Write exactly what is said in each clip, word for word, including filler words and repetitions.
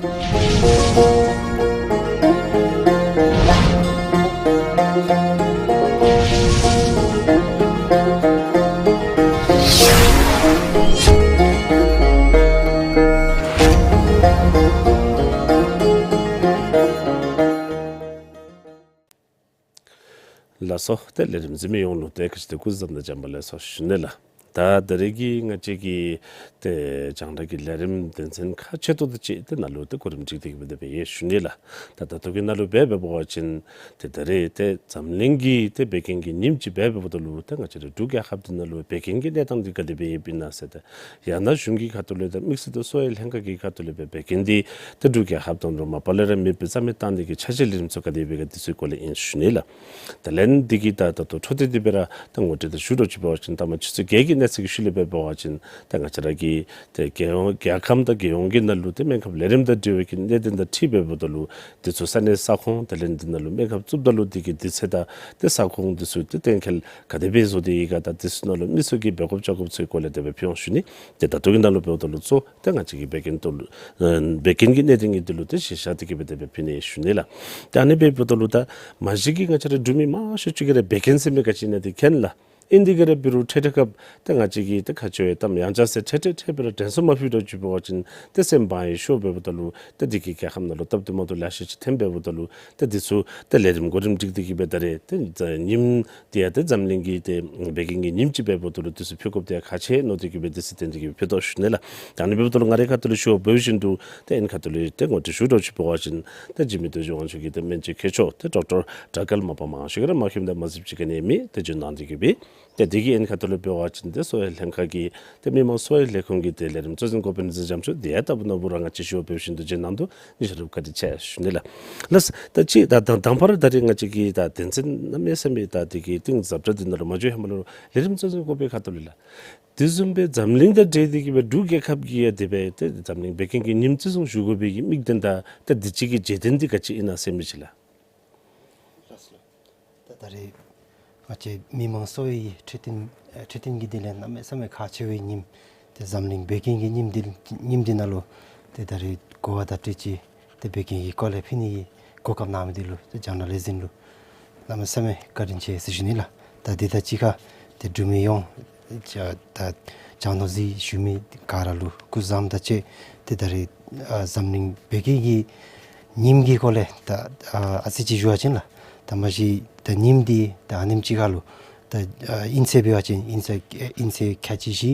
ལགས་སོ། ཏེ་ལས་རིམ་གཟིགས་མི་ཡོངས་ལུ་ཏེ་ཁ་ཙ་ཏེ་སྐུ་གཟུགས་བཟང་དང་བྱམས་པ་ལེགས་སོ་ཞུ་ནི་ལགས། ད་ད་རེས་ཀྱི་ང་བཅས་ཀྱི་ཏེ་རྒྱང་བསྒྲགས་ཀྱི་ལས་རིམ་དོན་ཚན་ཁག་ཆེ་ཏོག་ཏོ་ཅིག་ཏེ་ནང་ལུ་ཏེ་གོ་རིམ་སྒྲིག་སྟེ་གི་སྦེ་ཏེ་སྦེ་ཡོད་ཞུ་ནི་ལགས། ད་ད་ལྟོ་གི་ནང་ལུ་སྦེ་འབད་བ་ཅིན་ཏེ་ད་རེས་ཏེ་འཛམ་གླིང་གི་ཏེ་བད་ཀན་གྱི་ཉིནམ་ཅིག་སྦེ་འབདཝ་ད་ལུ་ཏེ་ང་བཅས་ར་འབྲུག་རྒྱལ་ཁབ་འདི་ནང་ལུ་བད་ཀན་གྱི་གནས་སྟངས་འདི་ག་དེ་སྦེ་ཨིན་ན་ཟེར་ཏེ་ཡང་ན་གཞུང་གི་ཁ་ཐུག་ལས་དང་དམིགས་བསལ་དུ་གསོ་བའི་ལྷན་ཁག་གི་ཁ་ཐུག་ལས་སྦེ་བད་ཀན་འདི་ཏེ་འབྲུག་རྒྱལ་ཁབ་ནང་ལུ་མ་པ་ལས་ར་མེདཔ་སྦེ་རྩ་མེད་བཏང་ནི་གི་འཆར་གཞི་ལས་རིམ་ཚུ་ག་དེ་སྦེ་ག་འདི་ཚུ་སྐོར་ལས་ཨིན་ཞུ་ནི་ལགས། ད་ལན་འདི་གི་ད་ད་ལྟོ་འཕྲོ་མཐུད་དེ་སྦེ་ར་ད་ངོ་སྤྲོད་ད་ཞུ་དོ་ཅིག་འབད་བ་ཅིན་ད་མ་ཆུ་ཚོད་བརྒྱད་ཀྱི་གནས་ཚུལ་གྱི་ཤུལ་ལས་སྦེ་འབད་བ་ཅིན་ད་ང་བཅས་ར་གི་ཏེ་རྒྱལ་ཡོངས་རྒྱལ་ཁམས་དང་རྒྱལ་ཡོངས་ཀྱི་ནང་ལུ་ཏེ་སྨན་ཁབ་ལས་རིམ་དང་འབྲེལ་བའི་གི་གནད་དོན་དང་འཁྲིལ་སྦེ་འབདཝ་ད་ལུ་འདི་ཚུ་ས་གནས་ས་ཁོངས་དེ་ལས་འདི་ནང་ལུ་སྨན་ཁབ་བཙུགསཔ་ད་ལུ་འདི་གི་དུས་ཚོད་དང་ཏེ་ས་ཁོངས་འདི་ཚུ་ཏེ་གཏན་འཁེལ་ག་དེ་སྦེ་བཟོ་སྟེ་ཡོད་ག་དང་འདི་ཚུ་ནང་ལུ་མི་ཚུ་གིས་འབད་དགོཔ་བྱ་དགོཔ་ཚུའི་སྐོར་ལས་དེ་སྦེ་ཕུལ་འོང་ཞུ་ནི། ཏེ་ད་ལྟོ་གི་ནང་ལུ་འབདཝ་ད་ལུ་གཙོ་ཏེ་ང་བཅས་ཀྱི་བད་ཀན་ཏོ་ལུ་ཨ་བད་ཀན་གྱི་གནད་དོན་གྱི་འདི་ལུ་ཏེ་གཞི་བཞག་སྟེ་གི་སྦེ་དེ་སྦེ་ཕུལ་ནི་ཞུ་ནི་ལགས། ཏེ་ཨ་ནི་སྦེ་འབདཝ་ད་ལུ་ད་མ་གཞི་གི་ང་བཅས་ར་འབྲུག་མི་མང་ཤོས་ཅིག་གིས་ར་བད་ཀན་ཟེར་མི་ག་ཅི་ཨིན་ན་འདི་མཁྱེན་ལགས། ཨིན་ཏེ་གི་ར་འབད་རུང་ཐད་ཐད་སྐབས་ཏེ་ང་བཅས་ཀྱིས་ཏེ་ཁ་ཆེ་བའི་གཏམ་ཡང་བསྐྱར་ཟེར་ཐད་ཐད་ཐད་སྦེ་ར་དྲན་གསོ་མ་ཕུལ་དོ་ཅིག་འབད་བ་ཅིན་ཏེ་སེམས་བག་ཡངས་ཤོར་འབདཝ་ད་ལུ་ཏེ་འདི་གིས་རྒྱལ་ཁམས་ནང་ལུ་སྟབས་བདེ་མ་བདེཝ་ལེ་ཤ་ཅིག་ཐོན་འབདཝ་ད་ལུ་ཏེ་འདི་ཚུ་ཏེ་ལས་རིམ་གོ་རིམ་སྒྲིག་སྟེ་གི་སྦེ་ད་རེས་ཏེ་ཉིནམ་དེ་ཡང་ཏེ་འཛམ་གླིང་གི་ཏེ་བད་ཀན་གྱི་ཉིནམ་ཅིག་འབདཝ་ད་ལུ་དུས་ཚོད་ཕུལ་དགོཔ་དེ་ཡང་ཁག་ཆེ་མནོ་སྟེ་གི་སྦེ་དུས་ཚོད་བཏོན་ཏེ་གི་སྦེ་ཕུལ་དོ་ཞུ་ནི་ལགས། ད་ཨ་ནི་འབདཝ་ད་ལུ་ང་རའི་ཁ་ཐུག་ལས་ཞུ་བ་འབད་བ་ཅིན་ཏེ་ཨ་ནི་ཁ་ཐུག་ལས་ཏེ་ངོ་སྤྲོད་ཞུ་དོ་ཅིག་འབད་བ་ཅིན་ཏེ་འཇིགས་མེད་རྡོ་རྗེ་དབང་ཕྱུག་གི་ཏེ་སྨན་བཅོས་མཁས་མཆོག་ཏེ་ཌོག་ཊར་དྲག་རྒྱལ་མ་པ་མང་ཤོས་ཀྱིས་ར་མ་མཁྱེནམ་དང་མ་གཟིགསཔ་ཅིག་ག་ནི་མེད། ཏེ་བྱོན་གནང་སྟེ་གི་སྦེ་ཏེ་འདི་གི་ཨ་ནི་ཁ་ཐུག་ལས་འབད་བ་ཅིན་ཏེ་གསོ་བའི་ལྷན་ཁག་གི་ཏེ་མི་དམངས་གསོ་བའི་ལས་ཁུངས་ཀྱི་ཏེ་ལས་རིམ་གཙོ་འཛིན་འགོ་དཔོན་འཛིན་རྒྱམ་ཆུ་དེ་ཡང་ལྟ་བུ་ན་བུ་ར་ང་བཅས་ཞུ་བ་འབད་བ་ཅིན་དུས་རྒྱུན་ནང་དུ་ཉིད་ཆ་རུབ་བཀའ་དྲིན་ཆེ་ཞུ་ནི་ལགས། ལགས། ད་ཅི་ད་དང་དང་པ་ར་ད་རེས་ང་བཅས་ཀྱི་ད་དོན་ཚན་གནམ་མེད་ས་མེད་ད་འདི་གི་གཏིང་ཟབ་དྲགས་འདི་ནང་ལུ་མ་འཛུལ་ཧེ་མ་ལུ་ལས་རིམ་གཙོ་འཛིན་འགོ་དཔོན་ཁ་ཐུག་ལས་ལགས། དེ་བཟུམ་སྦེ་འཛམ་གླིང་དང་འབྲེལ་ཏེ་གི་སྦེ་འབྲུག་རྒྱལ་ཁབ་ཀྱིས་ཡང་དེ་སྦེ་ཏེ་འཛམ་གླིང་བད་ཀན་གྱི་ཉིནམ་བརྩི་སྲུང་ཞུ་དགོ་པའི་གི་དམིགས་དོན་དང་ཏེ་འདི་ཅིག་གི་བརྗོད་དོན་འདི་ག་ཅི་ཨིན་ན་ཟེར་མི་ཅིག་ལགས། ད་ད་རེས་ང་བཅས་མི་དམངས་གསོ་བའི་འཕྲོད་བསྟེན་ཨ་འཕྲོད་བསྟེན་གྱི་དེ་ལས་གནམ་མེད་ས་མེད་ཁག་ཆེ་བའི་ཉིནམ་ཏེ་འཛམ་གླིང་བད་ཀན་གྱི་ཉིནམ་འདི་ཉིནམ་འདི་ནང་ལུ་ཏེ་ད་རེས་གོ་བ་དང་འཁྲིལ་ཅིག་ཏེ་བད་ཀན་གྱི་སྐོར་ལས་ཕུལ་ནི་གི་གོ་སྐབས་གནང་མི་འདི་ལུ་ཏེ་རྒྱང་བསྒྲགས་ལས་འཛིན་ལུ་གནམ་མེད་ས་མེད་བཀའ་དྲིན་ཆེ་ཟེར་ཞུ་ནི་ལགས། ད་འདི་དང་གཅིག་ཁར་ཏེ་འབྲུག་མི་ཡོངས་ད་ད་རྒྱང་བསྒྲགས་གཟིགས་བཞུགས་མི་ག་ར་ལུ་སྐུ་གཟུགས་བཟང་དང་བཅས་ཏེ་ད་རེས་ཨ་འཛམ་གླིང་བད་ཀན་གྱི་ཉིནམ་གྱི་སྐོར་ལས་ད་ཨ་ཨ་ཙི་ཅིག་ཞུ་བ་ཅིན་ལགས། ད་མ་གཞི་ད་ཉིནམ་འདི་ད་ཨ་ནེམ་ཅིག་ཁར་ལུ་ད་ཨ་དབྱིན་ཚེས་འབད་བ་ཅིན་དབྱིན་ཚེས་ཨ་དབྱིན་ཚེས་ཁལ་གཅིག་བཞི་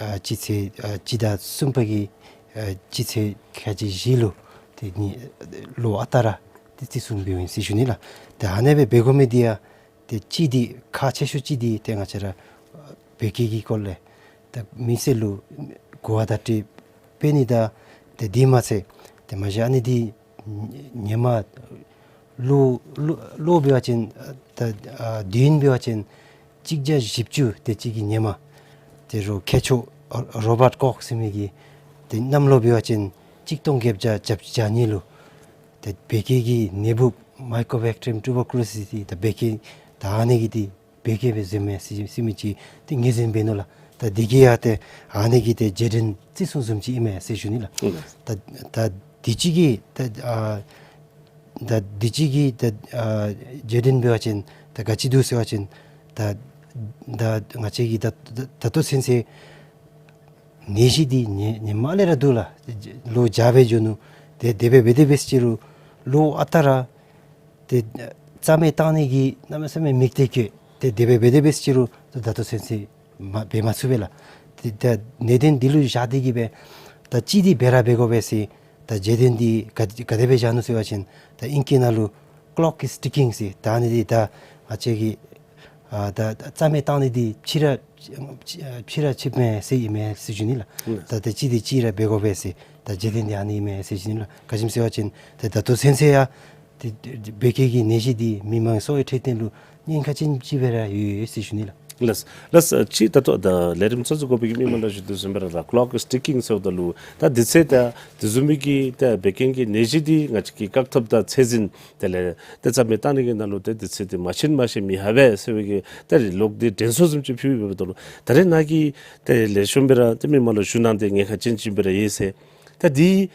ཨ་སྤྱི་ཚེས་ཨ་སྤྱི་ཟླ་གསུམ་པ་གི་ཨ་སྤྱི་ཚེས་ཁལ་གཅིག་བཞི་ལུ་ཏེ་ནི་ལོ་ཨ་རྟག་ར་ཏེ་བརྩི་སྲུང་འབདཝ་ཨིན་ཟེར་ཞུ་ནི་ལགས། ཏེ་ཨ་ནེ་སྦེ་འབད་དགོ་མི་འདི་ཡང་ཏེ་གཅིག་འདི་ཁག་ཆེ་ཤོས་གཅིག་འདི་ཏེ་ང་བཅས་ར་བད་ཀན་གྱི་སྐོར་ལས་ཏེ་མི་སེར་ལུ་གོ་བ་དང་འཁྲིལ་སྤེལ་ནི་དང་ཏེ་དེ་མ་ཚད་ཏེ་མ་གཞི་ཨ་ནི་འདི་ཧེ་མ་ལོ་ལོ་ལོ་འབད་བ་ཅིན་ད་ཨ་དུས་ཡུན་འབད་བ་ཅིན་གཅིག་བརྒྱ་བཞི་བཅུ་དེ་ཅིག་གི་ཧེ་མ་ཏེ་རོ་མཁས་མཆོག་ཨ་རོ་བཊ་ཀོག་ཟེར་མི་གིས་ཏེ་གནམ་ལོ་འབད་བ་ཅིན་གཅིག་སྟོང་བརྒྱད་བརྒྱ་བརྒྱད་ཅུ་གྱ་གཉིས་ལུ་ཏེ་བད་ཀན་གྱི་ནད་འབུཔ་མའི་ཀོ་བེག་ཊི་རིམ་ཊུ་བར་ཀུ་ལོ་སི་སི་ཏེ་བད་ཀན་ད་ཨ་ནི་གིས་ཏེ་བད་ཀན་སྦེ་བཟོཝ་མས་ཟེར་ཟེར་མི་ཅིག་ཏེ་ངོས་འཛིན་འབད་ནུག་ལགས། ད་འདི་གིས་ཡང་ཏེ་ཨ་ནི་གི་ཏེ་བརྗོད་དོན་བརྩི་སྲུང་བཟུམ་ཅིག་ཨིན་མས་ཟེར་ཞུ་ནི་ལགས། ཨིན་ལགས། ད་ད་འདི་ཅིག་གི་ད་ཨ་ད་འདི་ཅིག་གི་ད་ཨ་བརྗོད་དོན་འབད་བ་ཅིན་ད་ག་ཅི་འདུག་ཟེར་བ་ཅིན་ད་ད་ང་བཅས་ཀྱི་ད་ད་ད་ལྟོ་ཚུན་ཚོད་ནད་གཞི་འདི་ཧེ་ཧེ་མ་ལས་ར་འདུག་ལགས། ལོ་བརྒྱ་སྦེ་འགྱོ་ནུག། ཏེ་དེ་སྦེ་འབད་དེ་འབད་ཅི་རུང་ལོ་ཨ་རྟག་ར་ཏེ་རྩ་མེད་བཏང་ནི་གི་གནམ་མེད་ས་མེད་དམིགས་གཏད་བསྐྱེད་དེ་དེ་སྦེ་འབད་དེ་འབད་ཅི་རུང་ད་ལྟོ་ཚུན་ཚོད་མ་འབད་མ་ཚུགས་པས་ལགས། ཏེ་ད་གནད་དོན་འདི་ལུ་བཞག་སྟེ་གི་སྦེ་ད་ཅི་འདི་འབད་ར་འབད་དགོ་པས་ཟེར་ད་བརྗོད་དོན་འདི་ག་ག་དེ་སྦེ་བཞག་ནུག་ཟེར་བ་ཅིན་ད་ཨིང་སྐད་ནང་ལུ་clock is ticking ཟེར་ད་ཨ་ནི་འདི་ད་ང་བཅས་ཀྱིས་ཨ་ད་ད་རྩ་མེད་བཏང་ནི་འདི་ཕྱི་ར་ཕྱི་ཕྱི་ར་ཕྱི་མས་ཟེར་ཨིན་མས་ཟེར་ཞུ་ནི་ལགས། ཨིན། ད་ད་ཅི་འདི་ཅི་ར་འབད་དགོ་པས་ཟེར་ད་བརྗོད་དོན་འདི་ཨ་ནི་ཨིན་མས་ཟེར་ཞུ་ནི་ལགས། ག་ཅི་སྨོ་ཟེར་བ་ཅིན་ད་ད་ལྟོ་ཚུན་ཚོད་ཡང་ཏེ་བད་ཀན་གྱི་ནད་གཞི་འདི་མི་དམངས་གསོ་བའི་འཕྲོད་བསྟེན་ལུ་ཉེན་ཁ་ཅན་ཅིག་སྦེ་ར་ཡོད་ཡོད་ཟེར་ཞུ་ནི་ལགས། ལགས་ལགས། ཅི་ད་ལྟོ་ད་ལས་རིམ་གཙོ་འཛིན་འགོ་དཔོན་གྱིས་མི་དམངས་ལུ་ཞུ་དོ་བཟུམ་སྦེ་ར་ད་clock is ticking ཟེརཝ་ད་ལུ་ད་འདི་ཚེ་ད་དེ་བཟུམ་མའི་གི་ད་བད་ཀན་གྱི་ནད་གཞི་འདི་ང་བཅས་ཀྱིས་བཀག་ཐབས་དང་ཚད་འཛིན་དེ་ལས་ཏེ་རྩ་མེད་བཏང་ནི་གི་ནང་ལུ་ཏེ་འདི་ཚེ་འདི་མ་ཤེས་མ་ཤེས་མི་ཧ་བས་ཟེར་བའི་གི་ད་རེས་ལོག་སྟེ་དྲན་གསོ་བཟུམ་ཅིག་ཕུལ་བའི་འབདཝ་ད་ལུ་ད་རེས་ནཱ་གིས་ཏེ་ལེགས་ཤོམ་སྦེ་ར་ཏེ་མི་དམངས་ལུ་ཞུ་གནང་སྟེ་ཉེན་ཁ་ཅན་ཅིག་སྦེ་ར་ཡོད་ཟེར། ད་འདི་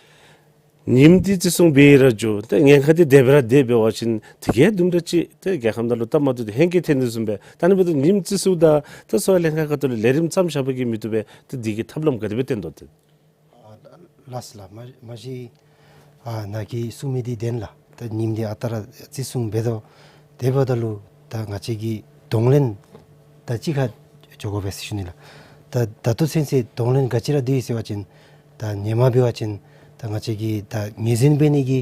ཉིནམ་འདི་བརྩི་སྲུང་འབད་ར་འགྱོ། ཏེ་ཉེན་ཁ་འདི་དེ་སྦེ་ར་དེ་འབད་བ་ཅིན་དེ་གིས་དུམ་གྲ་ཅིག་ཏེ་རྒྱལ་ཁབ་ནང་ལུ་སྟབས་མ་བདེཝ་འདི་ཧེང་སྐལ་ཐོན་དོ་བཟུམ་སྦེ། ད་ཨ་ནི་འབདཝ་ད་ཉིནམ་བརྩི་སྲུང་དང་ཏེ་གསོ་བའི་ལྷན་ཁག་ཁ་ཐུག་ལས་ལས་རིམ་བརྩམ་བཞག་པ་གིས་མི་བཏུབ་པས། ཏེ་འདི་གི་ཐབས་ལམ་ག་དེ་སྦེ་བཏོན་དོ་ཏེ། ཨ་ལགས་ལགས། མ་མ་གཞི་ཨ་ནཱ་གིས་གསུང་མི་འདི་བདེན་ལགས། ད་ཉིནམ་འདི་ཨ་རྟག་ར་བརྩི་སྲུང་འབད་དོ། དེ་འབདཝ་ད་ལུ་ད་ང་བཅས་ཀྱིས་གདོང་ལེན་ད་གཅིག་ཁར་འགྱོ་དགོ་པས་ཟེར་ཞུ་ནི་ལགས། ད་ད་ལྟོ་ཚུན་ཚོད་གདོང་ལེན་ག་ཅི་ར་འདི་ཡོད་ཟེར་བ་ཅིན་ད་ཧེ་མ་འབད་བ་ཅིན་ད་ང་བཅས་ཀྱིས་ད་ངོས་འཛིན་འབད་ནི་གི་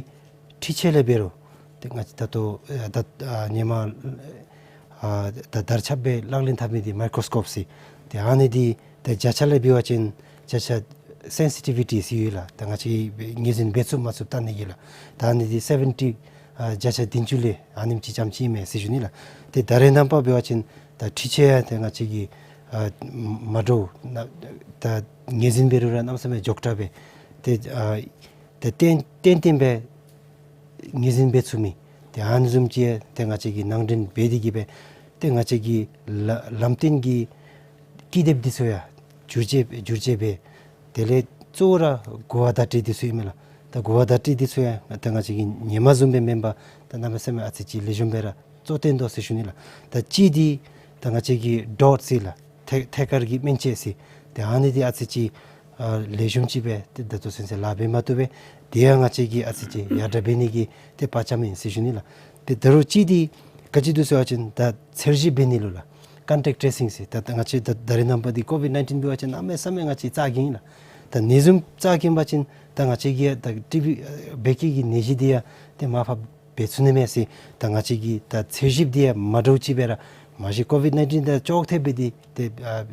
འཕྲུལ་ཆས་ལས་འབད་རུང་ཏེ་ང་བཅས་ད་ལྟོ་ཨ་ད་ཨ་ཧེ་མ་ཨ་ད་དར་ཁྱབ་སྦེ་ལག་ལེན་འཐབ་མི་འདི་མའི་ཀྲོ་སི་ཀོབ་ཟེར། ཏེ་ཨ་ནི་འདི་ཏེ་བརྒྱ་ཆ་ལས་འབད་བ་ཅིན་བརྒྱ་ཆ་སེན་སི་ཊི་བི་ཊི་ཟེར་ཡོད་ལགས། ད་ང་བཅས་ངོས་འཛིན་འབད་ཚུགས་མ་ཚུགས་བལྟ་ནི་གི་ལགས། ད་ཨ་ནི་འདི་སེ་བེན་ཊི་ཨ་བརྒྱ་ཆ་བདུན་ཅུ་ལས་ཨ་ནེམ་ཅིག་ཙམ་ཅིག་ཨིན་མས་ཟེར་ཞུ་ནི་ལགས། ཏེ་ད་རེས་ནངས་པ་འབད་བ་ཅིན་ད་འཕྲུལ་ཆས་ཡང་ཏེ་ང་བཅས་ཀྱིས་ཨ་མ་འདྲཝ་ན་ད་ངོས་འཛིན་འབད་རུང་ར་གནམ་མེད་ས་མེད་མགྱོགས་དྲགས་སྦེ་ཏེ་ཨ་ཏེ་ཏན་ཏན་ཏན་སྦེ་ངོས་འཛིན་འབད་ཚུགས་མི་ཏེ་ཨ་ནི་བཟུམ་ཅིག་ཏེ་ང་བཅས་ཀྱིས་ནང་འདྲེན་འབད་དེ་གིས་སྦེ་ཏེ་ང་བཅས་ཀྱི་ལ་ལམ་སྟོན་གྱི་ཀི་དེབ་འདི་ཚུ་ཡང་བསྒྱུར་བཅོས་བསྒྱུར་བཅོས་འབད། དེ་ལས་གཙོ་བོ་ར་གོ་བ་བརྡ་སྤྲོད་འདི་ཚུ་ཨིན་མས་ལགས། ད་གོ་བ་བརྡ་སྤྲོད་འདི་ཚུ་ཡང་ད་ང་བཅས་ཀྱི་ཧེ་མ་བཟུམ་སྦེ་མེན་པར་ད་གནམ་མེད་ས་མེད་ཨ་ཙི་ཅིག་ལེགས་ཤོམ་སྦེ་ར་གཙོ་བཏོན་དོ་ཟེར་ཞུ་ནི་ལགས། ད་གཅིག་འདི་ད་ང་བཅས་ཀྱི་ཌོཊ་ཟེར་ལགས། ཐད་ཐད་ཀར་གྱི་སྨན་དཔྱད་ཟེར། ཏེ་ཨ་ནི་འདི་ཨ་ཙི་ཅིག་ཨ་ལེགས་ཤོམ་ཅིག་སྦེ་ཏེ་ད་ལྟོ་ཚུན་ཚོད་ལཱ་འབད་མ་བཏུབ་པས། དེ་ཡང་ང་བཅས་ཀྱིས་ཨ་ཙི་ཅིག་ཡར་དྲག་འབད་ནི་གི་ཏེ་དཔའ་བཅམ་ཨིན་ཟེར་ཞུ་ནི་ལགས། ཏེ་ད་རུང་གཅིག་འདི་ག་ཅི་འདུག་ཟེར་བ་ཅིན་ད་འཚོལ་ཞིབ་འབད་ནི་ལུ་ལགས། ཀོན་ཊེཀཊ་ཊེ་སིང་ཟེར། ད་ད་ང་བཅས་ད་ད་རེས་ནངས་པ་འདི་ཀོ་ཝིཌ་ནའིན་ཊིན་འབད་བ་ཅིན་གནམ་མེད་ས་མེད་ང་བཅས་རྩ་འགེངས་ལགས། ད་ནད་ཟུངམ་རྩ་འགེངས་པ་ཅིན་ད་ང་བཅས་ཀྱིས་ད་ཊི་བི་ཨ་བད་ཀན་གྱི་ནད་གཞི་འདི་ཡང་ཏེ་མར་ཕབ་འབད་ཚུགས་ནི་མས་ཟེར། ད་ང་བཅས་ཀྱིས་ད་འཚོལ་ཞིབ་འདི་ཡང་མ་འདྲཝ་ཅིག་སྦེ་ར་མ་གཞི་ཀོ་ཝིཌ་ནའིན་ཊིན་དང་ཅོག་འཐདཔ་སྦེ་འདི་ཏེ་ཨ་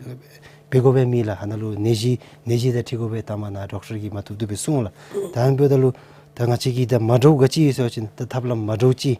འབད་དགོ་པའི་མི་ལགས། ཨ་ནཱ་ལུ་ནད་གཞི་ནད་གཞི་དང་འཁྲིལ་དགོ་པའི་ད་མ་ནཱ་ཌོག་ཊར་གྱིས་མ་བཏུབ་བཏུབ་སྦེ་གསུངས་ལགས། ད་ཨ་ནི་འབདཝ་ད་ལུ་ད་ང་བཅས་ཀྱིས་ད་མ་འདྲཝ་ག་ཅི་ཡོད་ཟེར་བ་ཅིན་ད་ཐབས་ལམ་མ་འདྲཝ་ཅིག་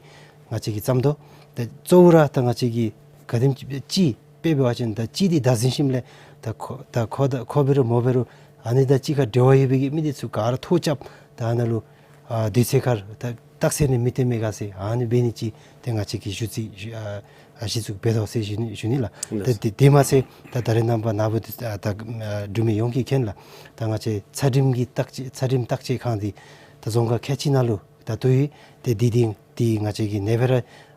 ང་བཅས་ཀྱིས་བརྩམ་དོ། ད་གཙོ་བོ་ར་ད་ང་བཅས་ཀྱིས་ག་དེམ་ཅིག་དཔེ་འབད་བ་ཅིན་ད་གཅིག་འདི་བདག་འཛིན་ཞིནམ་ལས་ད་ཁོ་ད་ཁོ་འབད་རུང་མོ་འབད་རུང་ཨ་ནི་དང་གཅིག་ཁར་འབྲེལ་བ་ཡོད་པའི་གི་མི་འདི་ཚུ་ག་ར་ཐོ་རྐྱབ། ད་ཨ་ནཱ་ལུ་ཨ་དུས་ཚོད་ཁར་ད་རྟགས་མཚན་ནི་མི་སྟོན་མས་ག་ཟེར་ཨ་ནི་འབད་ནི་ཅིག་ཏེ་ང་བཅས་ཀྱིས་ཞུ་ཚིག་ཞུ་ཨ་ཨ་གཞི་བཙུགས་འབད་དོ་ཟེར་ཞུ་ནི་ཞུ་ནི་ལགས། ལགས། ད་དེ་དེ་མ་ཚད་ད་ད་རེས་ནངས་པ་ནཱ་བུ་ད་ཨ་ད་ཨ་འབྲུག་མི་ཡོངས་ཀྱིས་མཁྱེན་ལགས། ད་ང་བཅས་ཚད་རིམས་ཀྱི་བརྟག་དཔྱད་ཚད་རིམས་བརྟག་དཔྱད་ཁང་འདི་ད་རྫོང་ཁག་ཁལ་གཅིག་ནང་ལུ་ད་ལྟོ་ཡོད། ཏེ་འདི་འདི་འདི་ང་བཅས་ཀྱིས་ཨ་ནི་སྦེ་ར་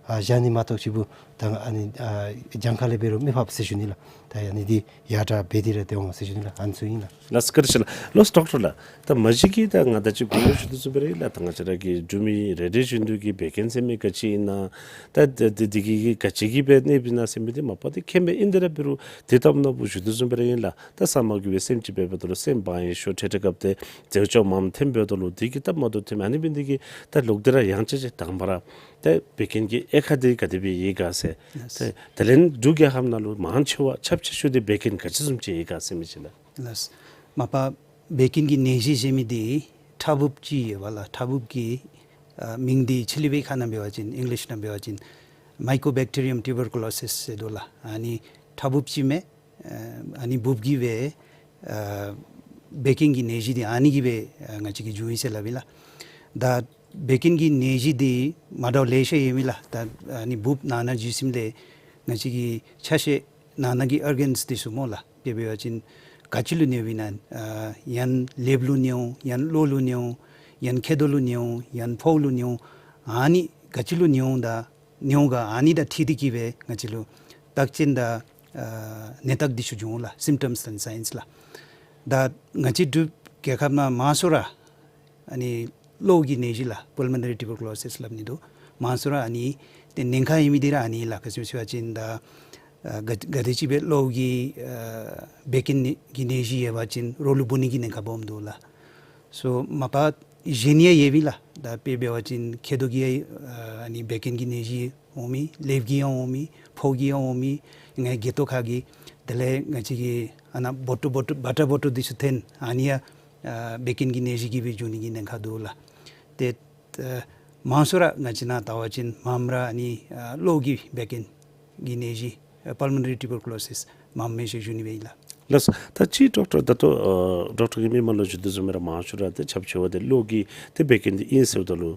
ཨ་བཞག་ནི་མ་གཏོགས་ཅིག་པོ་ད་ཨ་ནི་ཨ་གྱངས་ཁ་ལས་འབད་རུང་མི་ཕབ་ཟེར་ཞུ་ནི་ལགས། ད་ཨ་ནི་འདི་ཡར་དྲག་འབད་དེ་ར་སྡོད་འོང་ཟེར་ཞུ་ནི་ལགས། ཨ་ནི་ཚུ་ཨིན་ལགས། ལགས་སོ། བཀའ་དྲིན་ཆེ་ལགས། ལགས་སོ་ཌོག་ཊར་ལགས། ད་མ་གཞི་གི་ད་ང་ད་ཅི་གོང་ལུ་ཞུ་དོ་བཟུམ་སྦེ་ར་ཨིན་ལགས། ད་ང་བཅས་ར་གི་འབྲུག་མི་རེ་རེ་བཞིན་དུ་གི་བད་ཀན་ཟེར་མི་ག་ཅི་ཨིན་ན། ད་ད་འདི་འདི་གིས་ག་ཅི་གིས་སྦེ་ནདཔ་ཨིན་ན་ཟེར་མི་འདི་མ་པ་འདི་མཁྱེན་པས། ཨིན་ཏེ་ར་འབད་རུང་དེ་ལྟ་བུ་ནཱ་བུ་ཞུ་དོ་བཟུམ་སྦེ་ར་ཨིན་ལགས། ད་ས་མ་གོ་བའི་སེམས་ཅིག་འབདཝ་ད་ལུ་སེམས་བག་ཡངས་ཤོས་ཁྲེ་ཁྲེ་སྐབས་ཏེ་ཟས་བཅུད་མངམ་འཐེན་འབདཝ་ད་ལུ་འདི་གིས་སྟབས་མ་བདེཝ་ཐོནམ་ཨ་ནི་འབད་ནི་འདི་གིས་ད་ལོག་སྟེ་ར་ཡང་ཅིན་ཅིག་དང་པ་ར་ད་བད་ཀན་གྱི་དབྱེ་ཁག་འདི་ག་དེ་སྦེ་ཡོད་ག་ཟེར། ལགས། ད་དེ་ལས་འབྲུག་རྒྱལ་ཁབ་ནང་ལུ་མང་ཆེ་བ་ཁྱབ་ཆེ་ཤོས་འདི་བད་ཀན་ག་ཅི་བཟུམ་ཅིག་ཡོད་ག་ཟེར་མི་ཅིག་ལགས། ལགས། མ་པ་བད་ཀན་གྱི་ནད་གཞི་ཟེར་མི་འདི་ཕྲ་འབུབ་ཅིག་ཡོད་པས་ལགས། ཕྲ་འབུབ་ཀྱི་ཨ་མིང་འདི་ཕྱི་གླིང་པའི་ཁ་ནང་འབད་བ་ཅིན་ཨིང་ལིཤ་ནང་འབད་བ་ཅིན་མའི་ཀོ་བེག་ཊི་རི་ཡམ་ཊིའུ་བར་ཀུ་ལོ་སིས་ཟེར་དོ་ལགས། ཨ་ནི་ཕྲ་འབུབ་ཅིག་མས། ཨ་ཨ་ནི་འབུབ་ཀྱིས་སྦེ་ཨ་བད་ཀན་གྱི་ནད་གཞི་འདི་ཨ་ནི་གིས་སྦེ་ཨ་ང་བཅས་ཀྱི་འབྱུང་ཡི་ཟེར་སླབ་ཨིན་ལགས། ད་བད་ཀན་གྱི་ནད་གཞི་འདི་མ་འདྲཝ་ལེ་ཤ་ཡོད་མི་ལགས། ད་ཨ་ནི་འབུབ་ནང་ན་འཛུལ་ཞིནམ་ལས་ང་བཅས་ཀྱི་ཆ་ཤས་ནང་ན་གི་ཨོར་གཱནསི་འདི་ཚུ་སྨོ་ལགས། དཔེ་འབད་བ་ཅིན་ག་ཅི་ལུ་ནདཔ་ཨིན་ན། ཨ་ཡང་ལེབ་ལུ་ནདཔ་འོང་། ཡང་གློ་ལུ་ནདཔ་འོང་། ཡང་མཁལ་རྡོག་ལུ་ནདཔ་འོང་། ཡང་ཕོཝ་ལུ་ནདཔ་འོང་། ཨ་ནི་ག་ཅི་ལུ་ནདཔ་འོང་ད་ནདཔ་འོང་ག་ཨ་ནི་དང་འཁྲིལ་ཏེ་གིས་སྦེ་ང་བཅས་ལུ་རྟགས་ཅན་དང་ཨ་ནད་རྟགས་འདི་ཚུ་འབྱུང་ལགས། སིམ་ཊམསི་དང་སའིནསི་ལགས། ད་ང་བཅས་འབྲུག་རྒྱལ་ཁབ་ནང་མང་ཤོས་ར་ཨ་ནི་གློ་གི་ནད་གཞི་ལགས། པུལ་མོ་ན་རི་ཊིའུ་བར་ཀུ་ལོ་སིས་སླབ་ནི་འདུག། མང་ཤོས་ར་ཨ་ནི་ཏེ་ཉེན་ཁ་ཡོད་མི་འདི་ར་ཨ་ནི་ལགས། ག་ཅི་སྨོ་ཟེར་བ་ཅིན་ད་ཨ་ག་ག་དེ་ཅིག་སྦེ་གློ་གི་ཨ་བད་ཀན་གྱི་ནད་གཞི་ཡོད་པ་ཅིན་རོགས་ལུ་འབུ་ནི་གི་ཉེན་ཁ་སྦོམ་འདུག་ལགས། སོ་མ་པ་གཞན་ཡང་ཡོད་པས་ལགས། ད་དཔེ་འབད་བ་ཅིན་མཁལ་རྡོག་གི་ཡང་ཨ་ནི་བད་ཀན་གྱི་ནད་གཞི་འོང་མི། ལེབ་ཀྱི་ཡང་འོང་མི། ཕོཝ་གི་ཡང་འོང་མི། ང་སྒལ་ཏོ་ཁ་གི། དེ་ལས་ང་བཅས་ཀྱི་ཨ་ནཱ་བོ་ཊོ་བོ་ཊོ་བ་ཊ་བོ་ཊོ་འདི་ཚུ་འཐོན། ཨ་ནི་ཡང་ཨ་བད་ཀན་གྱི་ནད་གཞི་གིས་སྦེ་འབྱུང་ནི་གི་ཉེན་ཁ་འདུག་ལགས། ཏེ་ཨ་མང་ཤོས་ར་ང་བཅས་ནཱ་བལྟ་བ་ཅིན་མངམ་ར་ཨ་ནི་ཨ་གློ་གི་བད་ཀན་གྱི་ནད་གཞི་ཨ་པུལ་མོ་ན་རི་ཊིའུ་བར་ཀུ་ལོ་སིས་མངམ་མས་ཟེར་ཞུ་ནི་སྦེ་ཨིན་ལགས། ལགས་སོ། ད་ཅི་ཌོག་ཊར་ད་ལྟོ་ཨ་ཌོག་ཊར་གྱིས་མི་མང་ལུ་ཞུ་དོ་བཟུམ་སྦེ་ར་མང་ཤོས་ར་ཏེ་ཁྱབ་ཆེ་བ་འདི་གློ་གི་ཏེ་བད་ཀན་འདི་ཨིན་ཟེརཝ་ད་ལུ་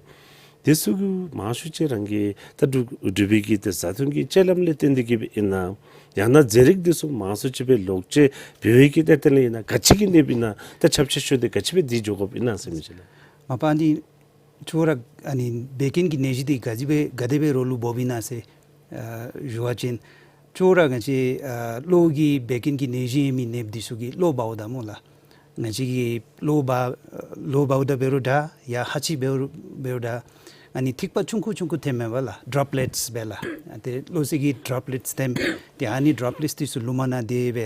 དེ་ཚུ་གི་མང་ཤོས་ཅིག་རང་གིས་ད་འབྲུག་འབྲུག་པའི་གི་ཏེ་བཟའ་འཐུང་གི་སྤྱོད་ལམ་ལས་བརྟེན་ཏེ་གིས་སྦེ་ཨིན་ན། ཡང་ན་རྫས་རིགས་འདི་ཚུ་མང་སུ་ཅིག་སྦེ་ལོག་སྤྱོད་འབད་བའི་གི་གནད་དོན་ལས་ཨིན་ན། ག་ཅི་གིས་ནདཔ་ཨིན་ན། ད་ཁྱབ་ཆེ་ཤོས་འདི་ག་ཅི་སྦེ་འདི་འགྱོ་དགོཔ་ཨིན་ན་ཟེར་མི་ཅིག་ལགས། མ་པ་ཨ་ནི་ཅོག་ར་ཨ་ནི་བད་ཀན་གྱི་ནད་གཞི་འདི་ག་ཅི་སྦེ་ག་དེ་སྦེ་རོགས་ལུ་འབོཝ་ཨིན་ན་ཟེར་ཨ་ཞུ་བ་ཅིན་ཅོག་ར་ང་བཅས་ཨ་གློ་གི་བད་ཀན་གྱི་ནད་གཞི་ཡོད་མི་ནདཔ་འདི་ཚུ་གིས་གློ་འབགཝ་ད་སྨོ་ལགས། ང་བཅས་ཀྱིས་གློ་འབག་གློ་འབགཝ་ད་འབད་རུང་འདྲ་ཡ་ཧ་ཅི་འབད་རུང་འབད་རུང་འདྲ་ཨ་ནི་ཐིགས་པ་ཆུང་ཀུ་ཆུང་ཀུ་ཐོནམ་མས་པ་ལགས། ཌོབ་ལེཊསི་སྦེ་ལགས། ཨ་ཏེ་གློ་ཚད་ཀྱི་ཌོབ་ལེཊསི་ཐོནམ། ཏེ་ཨ་ནི་ཌོབ་ལེཊསི་འདི་ཚུ་ལུ་མ་ནང་སྡོད་སྦེ་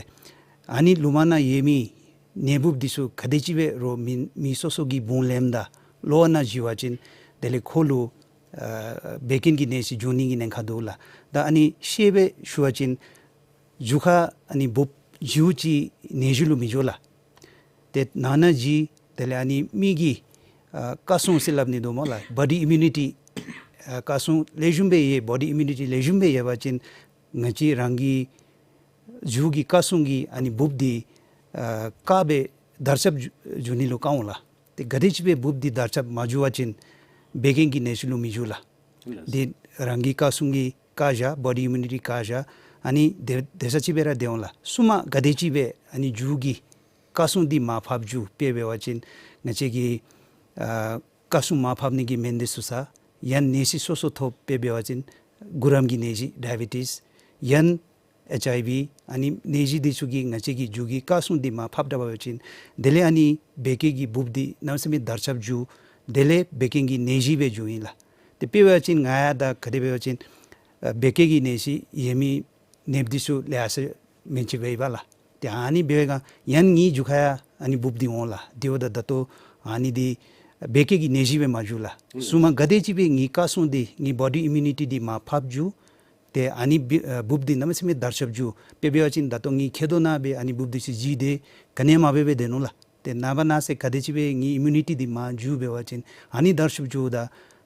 ཨ་ནི་ལུ་མ་ནང་ཡོད་མི་ནད་འབུཔ་འདི་ཚུ་ག་དེ་ཅིག་སྦེ་རོགས་མི་མི་སོ་སོ་གི་བུང་ལེནམ་ད་གློ་ནང་བཞུ་བ་ཅིན་དེ་ལས་ཁོ་ལུ་ཨ་བད་ཀན་གྱི་ནད་གཞི་འབྱུང་ནི་གི་ཉེན་ཁ་འདུག་ལགས། ད་ཨ་ནི་ཤེས་སྦེ་ཞུ་བ་ཅིན་རྒྱུ་ཁ་ཨ་ནི་འབུཔ་བཞུཝ་ཅིག་ནད་གཞི་ལུ་མི་འགྱོ་ལགས། ཏེ་ནང་ན་གཞི་དེ་ལས་ཨ་ནི་མི་གི་ཨ་བཀའ་སྲུང་ཟེར་སླབ་ནི་འདུག་སྨོ་ལགས། བོ་ཌི་ཨི་མིའུ་ནི་ཊི་ཨ་བཀའ་སྲུང་ལེགས་ཤོམ་སྦེ་ཡོད། བོ་ཌི་ཨི་མིའུ་ནི་ཊི་ལེགས་ཤོམ་སྦེ་ཡོད་པ་ཅིན་ང་བཅས་རང་གི་རྒྱུ་གི་བཀའ་སྲུང་གིས་ཨ་ནི་འབུཔ་འདི་ཨ་བཀག་སྦེ་དར་ཁྱབ་འགྱོ་འགྱོ་ནི་ལུ་བཀག་འོང་ལགས། ཏེ་ག་དེ་ཅིག་སྦེ་འབུཔ་འདི་དར་ཁྱབ་མ་འགྱོ་བ་ཅིན་བད་ཀན་གྱི་ནད་གཞི་ལུ་མི་འགྱོ་ལགས། ལགས། འདི་རང་གི་བཀའ་སྲུང་གིས་བཀག་བཞག། བོ་ཌི་ཨི་མིའུ་ནི་ཊི་བཀག་བཞག། ཨ་ནི་དེ་དེ་ས་ཅིག་སྦེ་ར་སྡོད་འོང་ལགས། སྲུངམ་ག་དེ་ཅིག་སྦེ་ཨ་ནི་རྒྱུ་གི་བཀའ་སྲུང་འདི་མར་ཕབ་འགྱོ། དཔེ་འབད་བ་ཅིན་ང་བཅས་ཀྱིས་ཨ་བཀའ་སྲུང་མར་ཕབ་ནི་གི་མེན་དེ་ཚུ་ས་ཡང་ན་ནད་གཞི་སོ་སོ་ཐོབ། དཔེ་འབད་བ་ཅིན་གུ་རམ་གྱི་ནད་གཞི་ཌའི་བི་ཊིས་ཡང་ན་ཨེཆ་ཨའི་ཝི་ཨ་ནི་ནད་གཞི་འདི་ཚུ་གིས་ང་བཅས་ཀྱི་རྒྱུ་གི་བཀའ་སྲུང་འདི་མར་ཕབ་ད་འབད་བ་ཅིན་དེ་ལས་ཨ་ནི་བད་ཀན་གྱི་འབུཔ་འདི་གནམ་མེད་ས་མེད་དར་ཁྱབ་འགྱོ། དེ་ལས་བད་ཀན་གྱི་ནད་གཞི་སྦེ་འགྱོཝ་ཨིན་ལགས། ཏེ་དཔེ་འབད་བ་ཅིན་ང་ཡང་ད་ག་དེ་འབད་བ་ཅིན་ཨ་བད་ཀན་གྱི་ནད་གཞི་ཡོད་མི་ནདཔ་འདི་ཚུ་ལེ་ཤ་མེན་ཅིག་འབད་ཡི་པ་ལགས། ཏེ་ཨ་ནི་འབད་བའི་སྒང་ཡང་ན་ངེའི་རྒྱུ་ཁར་ཡང་ཨ་ནི་འབུཔ་འདི་འོང་ལགས། དེ་འབདཝ་ད་ད་ལྟོ་ཨ་ནི་འདི་བད་ཀན་གྱི་ནད་གཞི་སྦེ་མ་འགྱོ་ལགས། ཨུམ། སྲུངམ་ག་དེ་ཅིག་སྦེ་ངེའི་བཀའ་སྲུང་འདི་ངེའི་བོ་ཌི་ཨི་མིའུ་ནི་ཊི་འདི་མར་ཕབ་འགྱོ། ཏེ་ཨ་ནི་འབི་ཨ་འབུཔ་འདི་གནམ་མེད་ས་མེད་དར་ཁྱབ་འགྱོ། དཔེ་འབད་བ་ཅིན་ད་ལྟོ་ངེའི་མཁལ་རྡོག་ནང་སྦེ་ཨ་ནི་འབུཔ་འདི་ཚུ་འགྱོ་སྟེ་ག་ནི་མ་འབད་སྦེ་སྡོད་ནུག་ལགས། ཏེ་ནངས་པ་གནངས་ཚེ་ག་དེ་ཅིག་སྦེ་ངེའི་ཨི་མིའུ་ནི་ཊི་འདི་མར་འགྱོ་འབད་བ་ཅིན་ཨ་ནི་དར་ཁྱབ་འགྱོཝ་ད་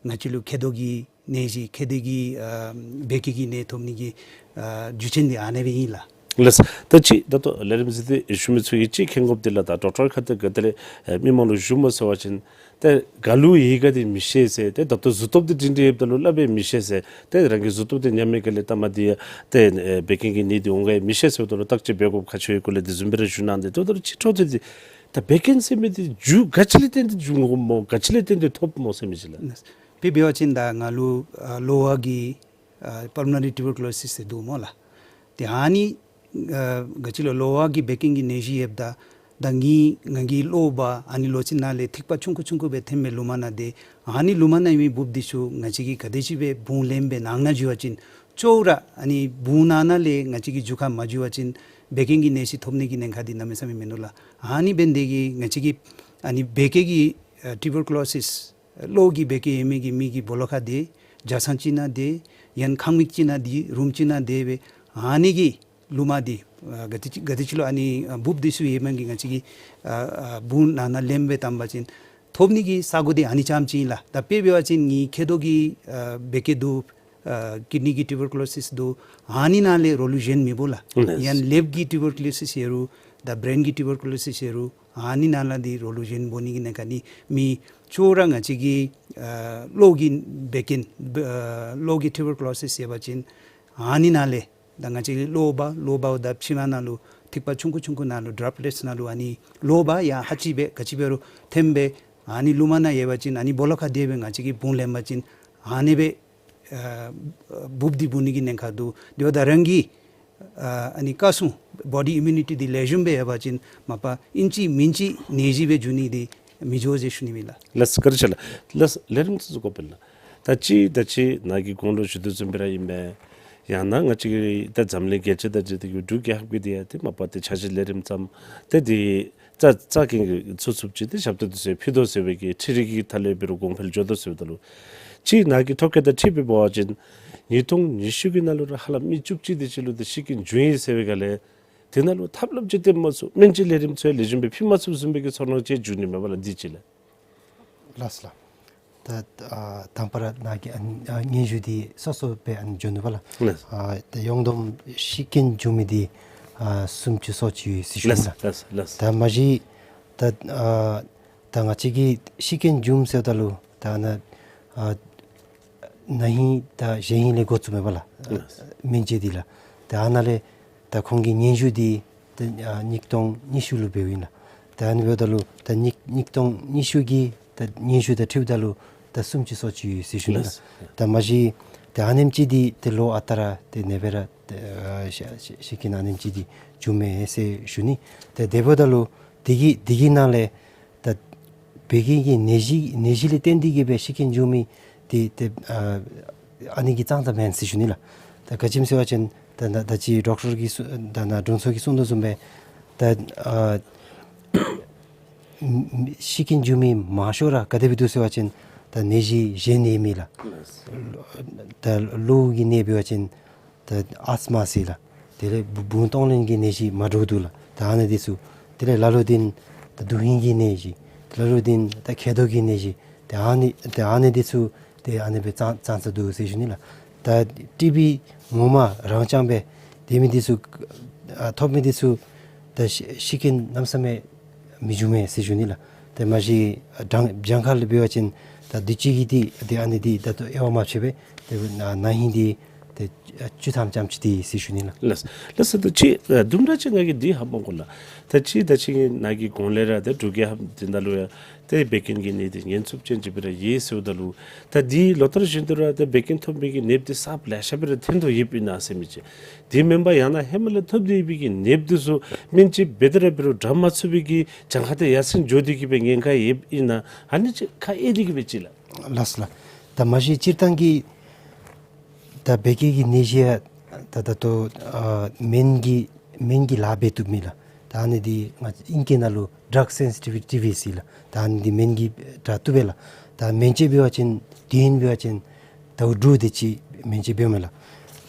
ང་བཅས་ལུ་མཁལ་རྡོག་གི་ནད་གཞི་མཁལ་རྡོག་གི་ཨ་བད་ཀན་གྱི་ནད་ཐོབ་ནི་གི་ཨ་རྒྱུ་ཅན་འདི་ཨ་ནི་སྦེ་ཨིན་ལགས། ལགས། ད་ཅི་ད་ལྟོ་ལས་རིམ་གཟིགས་ཏེ་ཞུ་མི་ཚུ་གིས་ཅིག་མཁྱེན་དགོཔ་འདི་ལགས། ད་ཌོག་ཊར་ཁ་ཐུག་ག་དེ་ལས་ཨེ་མི་མང་ལུ་ཞུ་མ་ཚུགས་པ་ཅིན་ཏེ་ག་ལུ་ཡོད་ག་འདི་མི་ཤེས་ཟེར། ཏེ་ད་ལྟོ་གཟུགས་སྟོབས་འདི་སྒྲིང་སྒྲི་ཡོདཔ་ད་ལུ་སླབ་སྦེ་མི་ཤེས་ཟེར། ཏེ་རང་གི་གཟུགས་སྟོབས་འདི་ཉམས་མི་ག་ལས་ལྟ་མ་འདི་ཡང་ཏེ་ཨེ་བད་ཀན་གྱི་ནད་འདི་འོང་ག་མི་ཤེས་ཟེརཝ་ད་ལུ་བརྟག་དཔྱད་འབད་དགོཔ་ཁག་ཆེ་བའི་སྐོར་ལས་འདི་བཟུམ་སྦེ་ར་ཞུ་གནང་སྟེ། ཏེ་ད་ལྟོ་ཅིག་འཕྲོ་མཐུད་དེ་ད་བད་ཀན་ཟེར་མི་འདི་རྒྱུ་ག་ཅི་ལས་བརྟེན་ཏེ་འབྱུང་འོངམ་སྨོ་ག་ཅི་ལས་བརྟེན་ཏེ་ཐོབ་སྨོ་ཟེར་མི་ཅིག་ལགས། དཔེ་འབད་བ་ཅིན་ད་ང་ལུ་ཨ་གློ་བ་གི་ཨ་པཱལ་མོ་ན་རི་ཊིའུ་བར་ཀུ་ལོ་སིས་ཟེར་འདུག་སྨོ་ལགས། ཏེ་ཨ་ནི་ཨ་ག་ཅི་ལོ་གློ་བ་གི་བད་ཀན་གྱི་ནད་གཞི་ཡོདཔ་ད་ད་ངེའི་ང་གི་གློ་བ་ཨ་ནི་ལོ་ཅིག་ནང་ལས་ཐིགས་པ་ཆུང་ཀུ་ཆུང་ཀུ་སྦེ་ཐོནམ་མས་ལུ་མ་ནང་འདི། ཨ་ནི་ལུ་མ་ནང་ཡོད་མི་འབུཔ་འདི་ཚུ་ང་བཅས་ཀྱིས་ག་དེ་ཅིག་སྦེ་བུང་ལེནམ་སྦེ་ནང་ན་འགྱོ་བ་ཅིན་ཅོག་ར་ཨ་ནི་བུང་ནང་ན་ལས་ང་བཅས་ཀྱི་རྒྱུ་ཁར་མ་འགྱོ་བ་ཅིན་བད་ཀན་གྱི་ནད་གཞི་ཐོབ་ནི་གི་ཉེན་ཁ་འདི་གནམ་མེད་ས་མེད་མིན་འདུག་ལགས། ཨ་ནི་འབད་ནི་དེ་གིས་ང་བཅས་ཀྱིས་ཨ་ནི་བད་ཀན་གྱི་ཨ་ཊིའུ་བར་ཀུ་ལོ་སིས་གློ་གི་བད་ཀན་ཡོད་མི་གི་མི་གི་སྦོ་ལོགས་ཁར་སྡོད། ཇ་ཚང་ཅིག་ནང་སྡོད། ཡང་ན་ཁང་མིག་ཅིག་ནང་སྡོད། རུམ་ཅིག་ནང་སྡོད་སྦེ་ཨ་ནི་གི་ལུ་མ་འདི་ཨ་ག་དེ་ཅིག་ག་དེ་ཅིག་ལུ་ཨ་ནི་ཨ་འབུཔ་འདི་ཚུ་ཡོད་མི་གི་ང་བཅས་ཀྱིས་ཨ་ཨ་བུང་ནང་ན་ལེནམ་སྦེ་བཏངམ་ཅིན་ཐོབ་ནི་གི་ས་གོ་འདི་ཨ་ནི་རྐྱངམ་ཅིག་ཨིན་ལགས། ད་དཔེ་འབད་བ་ཅིན་ངེའི་མཁལ་རྡོག་གི་ཨ་བད་ཀན་འདུག། ཨ་ཀིཌ་ནི་གི་ཊིའུ་བར་ཀུ་ལོ་སིས་འདུག། ཨ་ནི་ནང་ལས་རོགས་ལུ་གཞན་མི་འབོ་ལགས། ལགས། ཡང་ན་ལིབ་ཀྱི་ཊིའུ་བར་ཀུ་ལོ་སིས་ཡོད་རུང་ད་བྲེན་གྱི་ཊིའུ་བར་ཀུ་ལོ་སིས་ཡོད་རུང་ཨ་ནི་ནང་ལས་འདི་རོགས་ལུ་གཞན་འབོ་ནི་གི་ཉེན་ཁ་ནི་མེད། ཅོག་ར་ང་བཅས་ཀྱི་ཨ་གློ་གི་བད་ཀན་ཨ་གློ་གི་ཊིའུ་བར་ཀུ་ལོ་སིས་ཡོད་པ་ཅིན་ཨ་ནི་ནང་ལས་ད་ང་བཅས་ཀྱི་གློ་བ་གློ་བ་འོ་ད་ཕྱི་མ་ནང་ལུ་ཐིགས་པ་ཆུང་ཀུ་ཆུང་ཀུ་ནང་ལུ་ཌོབ་ལེཊསི་ནང་ལུ་ཨ་ནི་གློ་བ་ཡང་ཧ་ཅི་སྦེ་ག་ཅི་འབད་རུང་ཐོནམ་སྦེ་ཨ་ནི་ལུ་མ་ནང་ཡོད་པ་ཅིན་ཨ་ནི་སྦོ་ལོགས་ཁར་སྡོད་སྦེ་ང་བཅས་ཀྱིས་བུང་ལེན་པ་ཅིན་ཨ་ནི་སྦེ་ཨ་འབུཔ་འདི་འབུ་ནི་གི་ཉེན་ཁ་འདུག། དེ་འབདཝ་ད་རང་གི་ཨ་ཨ་ནི་བཀའ་སྲུང་བོ་ཌི་ཨི་མིའུ་ནི་ཊི་འདི་ལེགས་ཤོམ་སྦེ་ཡོད་པ་ཅིན་མ་པ་ཨིན་ཅི་མིན་ཅི་ནད་གཞི་སྦེ་འགྱུར་ནི་འདི་མི་འགྱོ་ཟེར་ཞུ་ནི་ཨིན་ལགས། ལགས་སོ། བཀའ་དྲིན་ཆེ་ལགས། ལགས་སོ། ལས་རིམ་ཚུ་གོ་པེ་ལགས། ད་ཅི་ད་ཅི་ནཱ་གིས་གོང་ལུ་ཞུ་དོ་བཟུམ་སྦེ་ར་ཨིན་པས། ཡང་ན་ང་བཅས་ཀྱི་ད་འཛམ་གླིང་རྒྱལ་སྤྱི་དང་འབྲེལ་ཏེ་གི་འབྲུག་རྒྱལ་ཁབ་ཀྱི་འདི་ཡང་ཏེ་མ་པ་ཏེ་འཆར་གཞི་ལས་རིམ་བརྩམས་ཏེ་འདི་རྩ་རྩ་འགེངས་ཀྱི་ཚུ་ཚུགསཔ་ཅིག་ཏེ་ཞབས་ཏོག་འདི་ཚུ་ཕུལ་དོ་ཟེར་བའི་གི་འཕྲུལ་རིག་གི་ཐད་ལས་འབད་རུང་གོང་འཕེལ་འགྱོ་དོ་ཟེརཝ་ད་ལུ་ཅིག་ནཱ་གི་ཐོ་བཀོད་དང་འཁྲིལ་སྦེ་འབད་བ་ཅིན་ཉིས་སྟོང་ཉི་ཤུ་གི་ནང་ལུ་ར་ཧ་ལམ་མི་བཅུ་གཅིག་དེ་ཅིག་ལུ་ཏེ་ཤི་རྐྱེན་བྱུང་ཡི་ཟེར་བའི་སྒང་ལས་དེ་ནང་ལུ་ཐབས་ལམ་ཅིག་སྟོན་མ་ཚུགས། སྨན་བཅོས་ལས་རིམ་ཚུ་ཡང་ལེགས་ཤོམ་སྦེ་ཕུལ་མ་ཚུགསཔ་བཟུམ་སྦེ་གི་ཚོར་སྣང་ཅིག་འབྱུང་ནི་མས་པ་ལགས། འདི་ཅིག་ལགས། ལགས་སོ་ལགས། ད་ཨ་དང་པ་ར་ནཱ་གི་ཨ་ཨ་སྙན་ཞུ་འདི་སོ་སོ་སྦེ་ཨ་ནི་བྱོན་ནུག་པ་ལགས། ལགས། ཨ་ད་ཡོངས་བསྡོམས་ཤི་རྐྱེན་བྱུང་མི་འདི་ཨ་སུམ་ཅུ་སོ་གཅིག་ཡོད་ཟེར་ཞུ་ནི་ལགས། ལགས་ལགས། ད་མ་གཞི་ད་ཨ་ད་ང་བཅས་ཀྱི་ཤི་རྐྱེན་བྱུངམ་ཟེརཝ་ད་ལུ་ད་ནཱ་ཨ་ན་ཧིང་དང་གཞེས་ཧིང་ལས་འགོ་བཙུགསཔ་མས་པ་ལགས། ལགས། སྨན་བཅོས་འདི་ལགས། ད་ཨ་ནཱ་ལས་ད་ཁོང་གི་སྙན་ཞུ་འདི་ད་ཨ་ཉིས་སྟོང་ཉི་ཤུ་ལུ་འབདཝ་ཨིན་ལགས། ད་ཨ་ནི་འབདཝ་ད་ལུ་ད་ཉིས་ཉིས་སྟོང་ཉི་ཤུ་གི་ ད་སྙན་ཞུ་དང་འཁྲིལཝ་ད་ལུ་ད་གསུམ་ཅིག་སོ་ཅི་ཡོད་ཟེར་ཞུ་ནི་ལགས། ད་མ་གཞི་ད་ཨ་ནེམ་ཅིག་འདི་ཏེ་ལོ་ཨ་རྟག་ར་ཏེ་ཨ་ནེ་སྦེ་ར་ཏེ་ཨ་ཤི་ཤི་རྐྱེན་ཨ་ནེམ་ཅིག་འདི་བྱུངམ་མས་ཟེར་ཞུ་ནི། ཏེ་དེ་འབདཝ་ད་ལུ་དེ་གི་དེ་གི་ནང་ལས་ད་བད་ཀན་གྱི་ནད་གཞི་ནད་གཞི་ལས་བརྟེན་ཏེ་གིས་སྦེ་ཤི་རྐྱེན་བྱུང་མི་འདི་ཏེ་ཨ་ཨ་ནི་གི་ཙང་ཙ་མེན་ཟེར་ཞུ་ནི་ལགས། ད་ག་ཅི་སྨོ་ཟེར་བ་ཅིན་ད་ད་ད་ཅི་ཌོག་ཊར་གྱིས་གསུ་ད་ནཱ་དྲུང་འཚོ་གིས་གསུང་དོ་བཟུམ་སྦེ་ད་ཨ་ཤི་རྐྱེན་བྱུང་མི་མང་ཤོས་ར་ག་དེ་སྦེ་འདུག་ཟེར་བ་ཅིན་ད་ནད་གཞི་གཞན་ཡོད་མི་ལགས། ད་གློ་བོ་གི་ནད་འབད་བ་ཅིན་ད་ཨས་མ་ཟེར་ལགས། དེ་ལས་བུ་བུང་གཏོང་ལེན་གྱི་ནད་གཞི་མ་འདྲཝ་འདུག་ལགས། ད་ཨ་ནི་འདི་ཚུ་དེ་ལས་ལ་ལུ་འདི་ད་དོན་ཧིང་གི་ནད་གཞི་ལ་ལུ་འདི་ད་མཁལ་རྡོག་གི་ནད་གཞི་ད་ཨ་ནི་ད་ཨ་ནི་འདི་ཚུ་ཏེ་ཨ་ནེ་སྦེ་ཙང་ཙང་ཙ་འདུག་ཟེར་ཞུ་ནི་ལགས། ད་ཊི་བི་ངོ་མ་རང་རྐྱང་སྦེ་དེ་མི་འདི་ཚུ་ཨ་ཐོབ་མི་འདི་ཚུ་ད་ཤི་ཤི་རྐྱེན་གནམ་མེད་ས་མེད་མི་འབྱུང་མས་ཟེར་ཞུ་ནི་ལགས། ཏེ་མ་གཞི་གྲངས་གྱངས་ཁ་ལས་འབད་བ་ཅིན་ད་དུས་ཅི་གི་འདི་ཏེ་ཨ་ནི་འདི་ད་ལྟོ་དབྱེ་བ་མ་ཕྱེ་སྦེ་ཏེ་ན་ན་ཧིང་འདི་ཏེ་བཅུ་ཐམ་ཙམ་ཅིག་འདི་ཟེར་ཞུ་ནི་ལགས། ལགས་ལགས་སོ། ད་ཅི་ཨ་དུམ་གྲ་ཅིག་ང་གིས་འདི་ཧ་མ་གོ་ལགས། ད་ཅི་ད་ཅི་ནཱ་གི་གོང་ལས་ར་ཏེ་འབྲུག་རྒྱལ་ཁབ་འདི་ནང་ལུ་ཡང་ཏེ་བད་ཀན་གྱི་ནད་འདི་ཉེན་ཚབས་ཅན་ཅིག་སྦེ་ར་ཡོད་ཟེརཝ་ད་ལུ་ད་འདི་ལོ་ལྟར་བཞིན་དུ་ར་ཏེ་བད་ཀན་ཐོབ་མི་གི་ནདཔ་འདི་གསརཔ་ལེ་ཤ་སྦེ་ར་ཐོན་དོ་ཡོདཔ་ཨིན་ན་ཟེར་མི་ཅིག། དེ་མེན་པར་ཡང་ན་ཧེ་མ་ལས་ཐོབ་སྟེ་ཡོད་པའི་གི་ནདཔ་འདི་ཚུ་སྨན་བཅོས་འབད་དེ་ར་འབད་རུང་དྲག་མ་ཚུགས་པའི་གི་གྱངས་ཁ་དེ་ཡར་སེང་འགྱོ་སྟེ་གིས་སྦེ་ཉེན་ཁ་ཡོདཔ་ཨིན་ན་ཨ་ནི་ཅིག་ཁ་དབྱེ་སྟེ་གིས་སྦེ་ཅིག་ལགས། ལགས་ལགས། ད་མ་གཞི་སྤྱིར་བཏང་གི་ད་བད་ཀན་གྱི་ནད་གཞི་ཡང་ད་ད་ལྟོ་ཨ་སྨན་གྱིས་སྨན་གྱིས་ལཱ་འབད་བཏུབ་མས་ལགས། ད་ཨ་ནི་འདི་ང་ཨིང་སྐད་ནང་ལུ་ཌྲག་སེན་སི་ཊིབ་ཊི་བི་ཟེར་ལགས། ད་ཨ་ནི་འདི་སྨན་གྱིས་དྲག་བཏུབ་པས་ལགས། ད་སྨན་བཅོས་འབད་བ་ཅིན་དུས་ཡུན་འབད་བ་ཅིན་ཟླཝ་དྲུག་དེ་ཅིག་སྨན་བཅོས་འབདཝ་མས་ལགས།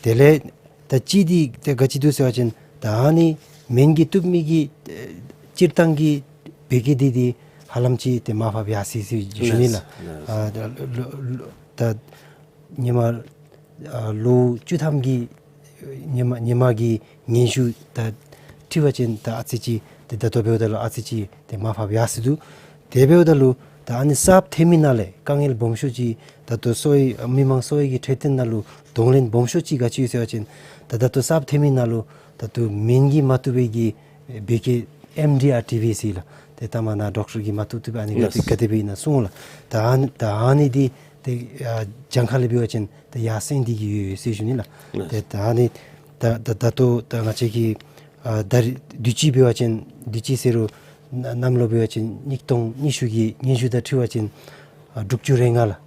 དེ་ལས་ད་ཅི་འདི་ཏེ་ག་ཅི་འདུག་ཟེར་བ་ཅིན་ད་ཨ་ནི་སྨན་གྱིས་བཏུབ་མི་གི་ཨེ་སྤྱིར་བཏང་གི་བད་ཀན་འདི་འདི་ཧ་ལམ་ཅིག་ཏེ་མར་ཕབ་ཡར་སེང་ཟེར་ཞུ་ནི་ལགས། ལགས། ཨ་ད་ལོ་ལོ་ད་ཧེ་མ་ཨ་ལོ་བཅུ་ཐམ་གྱི་ཧེ་མ་ཧེ་མ་གི་སྙན་ཞུ་དང་འཁྲིལ་བ་ཅིན་ད་ཨ་ཙི་ཅིག་ཏེ་ད་ལྟོ་འབདཝ་ད་ལུ་ཨ་ཙི་ཅིག་ཏེ་མར་ཕབ་ཡར་སེང་འདུག། དེ་འབདཝ་ད་ལུ་ད་ཨ་ནི་གསརཔ་ཐོན་མི་ནང་ལས་དཀའ་ངལ་སྦོམ་ཤོས་ཅིག་ད་ལྟོ་གསོ་བའི་མི་མང་གསོ་བའི་གི་འཕྲོད་བསྟེན་ནང་ལུ་གདོང་ལེན་སྦོམ་ཤོས་ཅིག་ག་ཅི་ཡོད་ཟེར་བ་ཅིན་ད་ད་ལྟོ་གསརཔ་ཐོན་མི་ནང་ལུ་ད་ལྟོ་སྨན་གྱིས་མ་བཏུབ་པའི་གི་བད་ཀན་ཨེམ་ཌི་ཨར་ཊི་བི་ཟེར་ལགས། ཏེ་ད་མ་ནཱ་ཌོག་ཊར་གྱིས་མ་བཏུབ་བཏུབ་པའི་ཨ་ནི་ག་ཏེ་ལགས། ག་དེ་སྦེ་ཨིན་ན་གསུངས་ལགས། ད་ཨ་ནི་ད་ཨ་ནི་འདི་ཏེ་ཨ་གྱངས་ཁ་ལས་འབད་བ་ཅིན་ཏེ་ཡར་སེང་སྟེ་གིས་ཡོད་ཡོད་ཟེར་ཞུ་ནི་ལགས། ལགས། ཏེ་ད་ཨ་ནི་ད་ད་ད་ལྟོ་ད་ང་བཅས་ཀྱི་ཨ་ད་རེས་དུས་ཅི་འབད་བ་ཅིན་དུས་ཅི་ཟེར་རུང་ན་གནམ་ལོ་འབད་བ་ཅིན་ཉིས་སྟོང་ཉི་ཤུ་གི་སྙན་ཞུ་དང་འཁྲིལ་བ་ཅིན་ཨ་དྲུག་ཅུ་རེ་ལྔ་ལགས།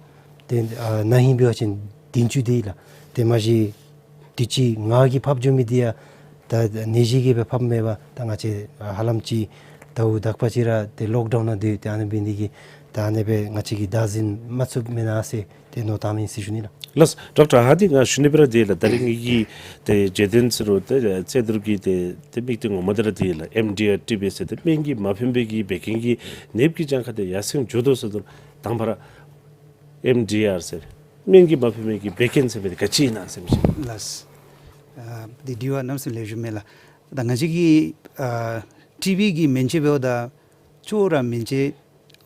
ཏེ་ཨ་ན་ཧིང་འབད་བ་ཅིན་བདུན་ཅུ་དེ་ལགས། ཏེ་མ་གཞི་དུས་ཅི་ང་གིས་ཕབ་འགྱོ་མི་འདི་ཡང་ད་ནད་གཞི་གིས་སྦེ་ཕབ་མེད་པར་ད་ང་བཅས་ཧ་ལམ་ཅིག་ཟླཝ་དག་པ་ཅིག་ར་ཏེ་ལོག་ཌའུན་ནང་སྡོད། ཏེ་ཨ་ནི་འབད་ནི་དེ་གིས་ད་ཨ་ནི་སྦེ་ང་བཅས་ཀྱིས་བདག་འཛིན་མ་ཚུགསཔ་མེན་ན་ཟེར་ཏེ་མནོ་བསམ་ཨིན་ཟེར་ཞུ་ནི་ལགས། ལགས། ཌོག་ཊར་ཨ་འདི་ང་ཞུ་ནི་སྦེ་ར་འདི་ལགས། ད་རེས་ངེ་གི་ཏེ་བརྗོད་དོན་ཟེར་རུང་ཏེ་རྩོད་བསྡུར་གྱི་ཏེ་ཏེ་དམིགས་གཏད་ངོ་མ་འདི་ར་འདི་ལགས། ཨེམ་ཌི་ཨར་ཊི་བི་ཟེར་ཏེ་སྨན་གྱིས་མ་ཕན་པའི་གི་བད་ཀན་གྱི་ནདཔ་གི་གྱངས་ཁ་དེ་ཡར་སེང་འགྱོ་དོ་ཟེར་དོ། དང་པ་ར་ཨེམ་ཌི་ཨར་ཟེར་སྨན་གྱིས་མ་ཕན་པའི་གི་བད་ཀན་ཟེར་མི་འདི་ག་ཅི་ཨིན་ན་ཟེར་མི་ཅིག། ལགས། ཨ་འདི་དྲི་བ་གནམ་མེད་ས་མེད་ལེགས་ཤོམ་མས་ལགས། ད་ང་བཅས་ཀྱིས་ཨ་ཊི་བི་གི་སྨན་བཅོས་འབདཝ་ད་ཅོག་ར་སྨན་བཅོས་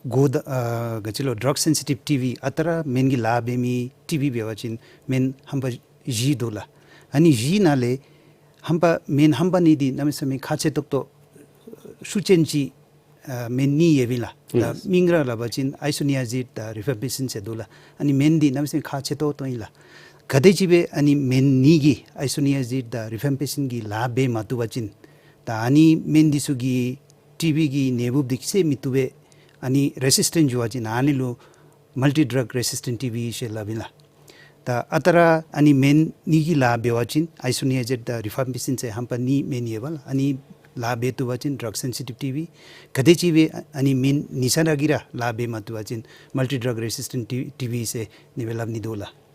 འགོ་ད་ཨ་ག་ཅི་ལོ་ཌྲག་སེན་སི་ཊིབ་ཊི་བི་ཨ་རྟག་ར་སྨན་གྱིས་ལཱ་འབད་མི་ཊི་བི་འབད་བ་ཅིན་སྨན་རྣམ་པ་བཞི་འདུག་ལགས། ཨ་ནི་བཞི་ནང་ལས་རྣམ་པ་སྨན་རྣམ་པ་གཉིས་འདི་གནམ་མེད་ས་མེད་ཁག་ཆེ་ཏོག་ཏོ་ཤུགས་ཅན་ཅིག་ཨ་སྨན་གཉིས་ཡོདཔ་ཨིན་ལགས། ད་ལགས། སྨན་ར་སླབ་པ་ཅིན་ཨའི་སོ་ནི་ཨ་ཛིཌ་དང་རི་ཕམ་པི་སིན་ཟེར་འདུག་ལགས། ཨ་ནི་སྨན་འདི་གནམ་མེད་ས་མེད་ཁག་ཆེ་ཏོག་ཏོ་ཨིན་ལགས། ག་དེ་ཅིག་སྦེ་ཨ་ནི་སྨན་གཉིས་ཀྱིས་ཨའི་སོ་ནི་ཨ་ཛིཌ་དང་རི་ཕམ་པི་སིན་གྱིས་ལཱ་འབད་མ་བཏུབ་པ་ཅིན་ད་ཨ་ནི་སྨན་འདི་ཚུ་གིས་ཊི་བི་གི་ནད་འབུཔ་འདི་བསད་མི་བཏུབ་པས། ཨ་ནི་རེ་སིས་ཊེནཊ་འགྱོ་བ་ཅིན་ཨ་ནི་ལུ་མལ་ཊི་ཌྲག་རེ་སིས་ཊེནཊ་ཊི་བི་ཟེར་སླབ་ཨིན་ལགས། ད་ཨ་རྟག་ར་ཨ་ནི་སྨན་གཉིས་ཀྱིས་ལཱ་འབད་བ་ཅིན་ཨའི་སོ་ནི་ཨ་ཛིཌ་དང་རི་ཕམ་པི་སིན་ཟེར་རྣམ་པ་གཉིས་སྨན་ཡོདཔ་ལགས། ཨ་ནི་ལཱ་འབད་བཏུབ་པ་ཅིན་ཌྲག་སེན་སི་ཊིབ་ཊི་བི། ག་དེ་ཅིག་སྦེ་ཨ་ནི་སྨན་གཉིས་ཆ་ར་གིས་ར་ལཱ་འབད་མ་བཏུབ་པ་ཅིན་མལ་ཊི་ཌྲག་རེ་སིས་ཊེནཊ་ཊི་བི་ཟེར་ཨ་ནི་སྦེ་སླབ་ནི་འདུག་ལགས།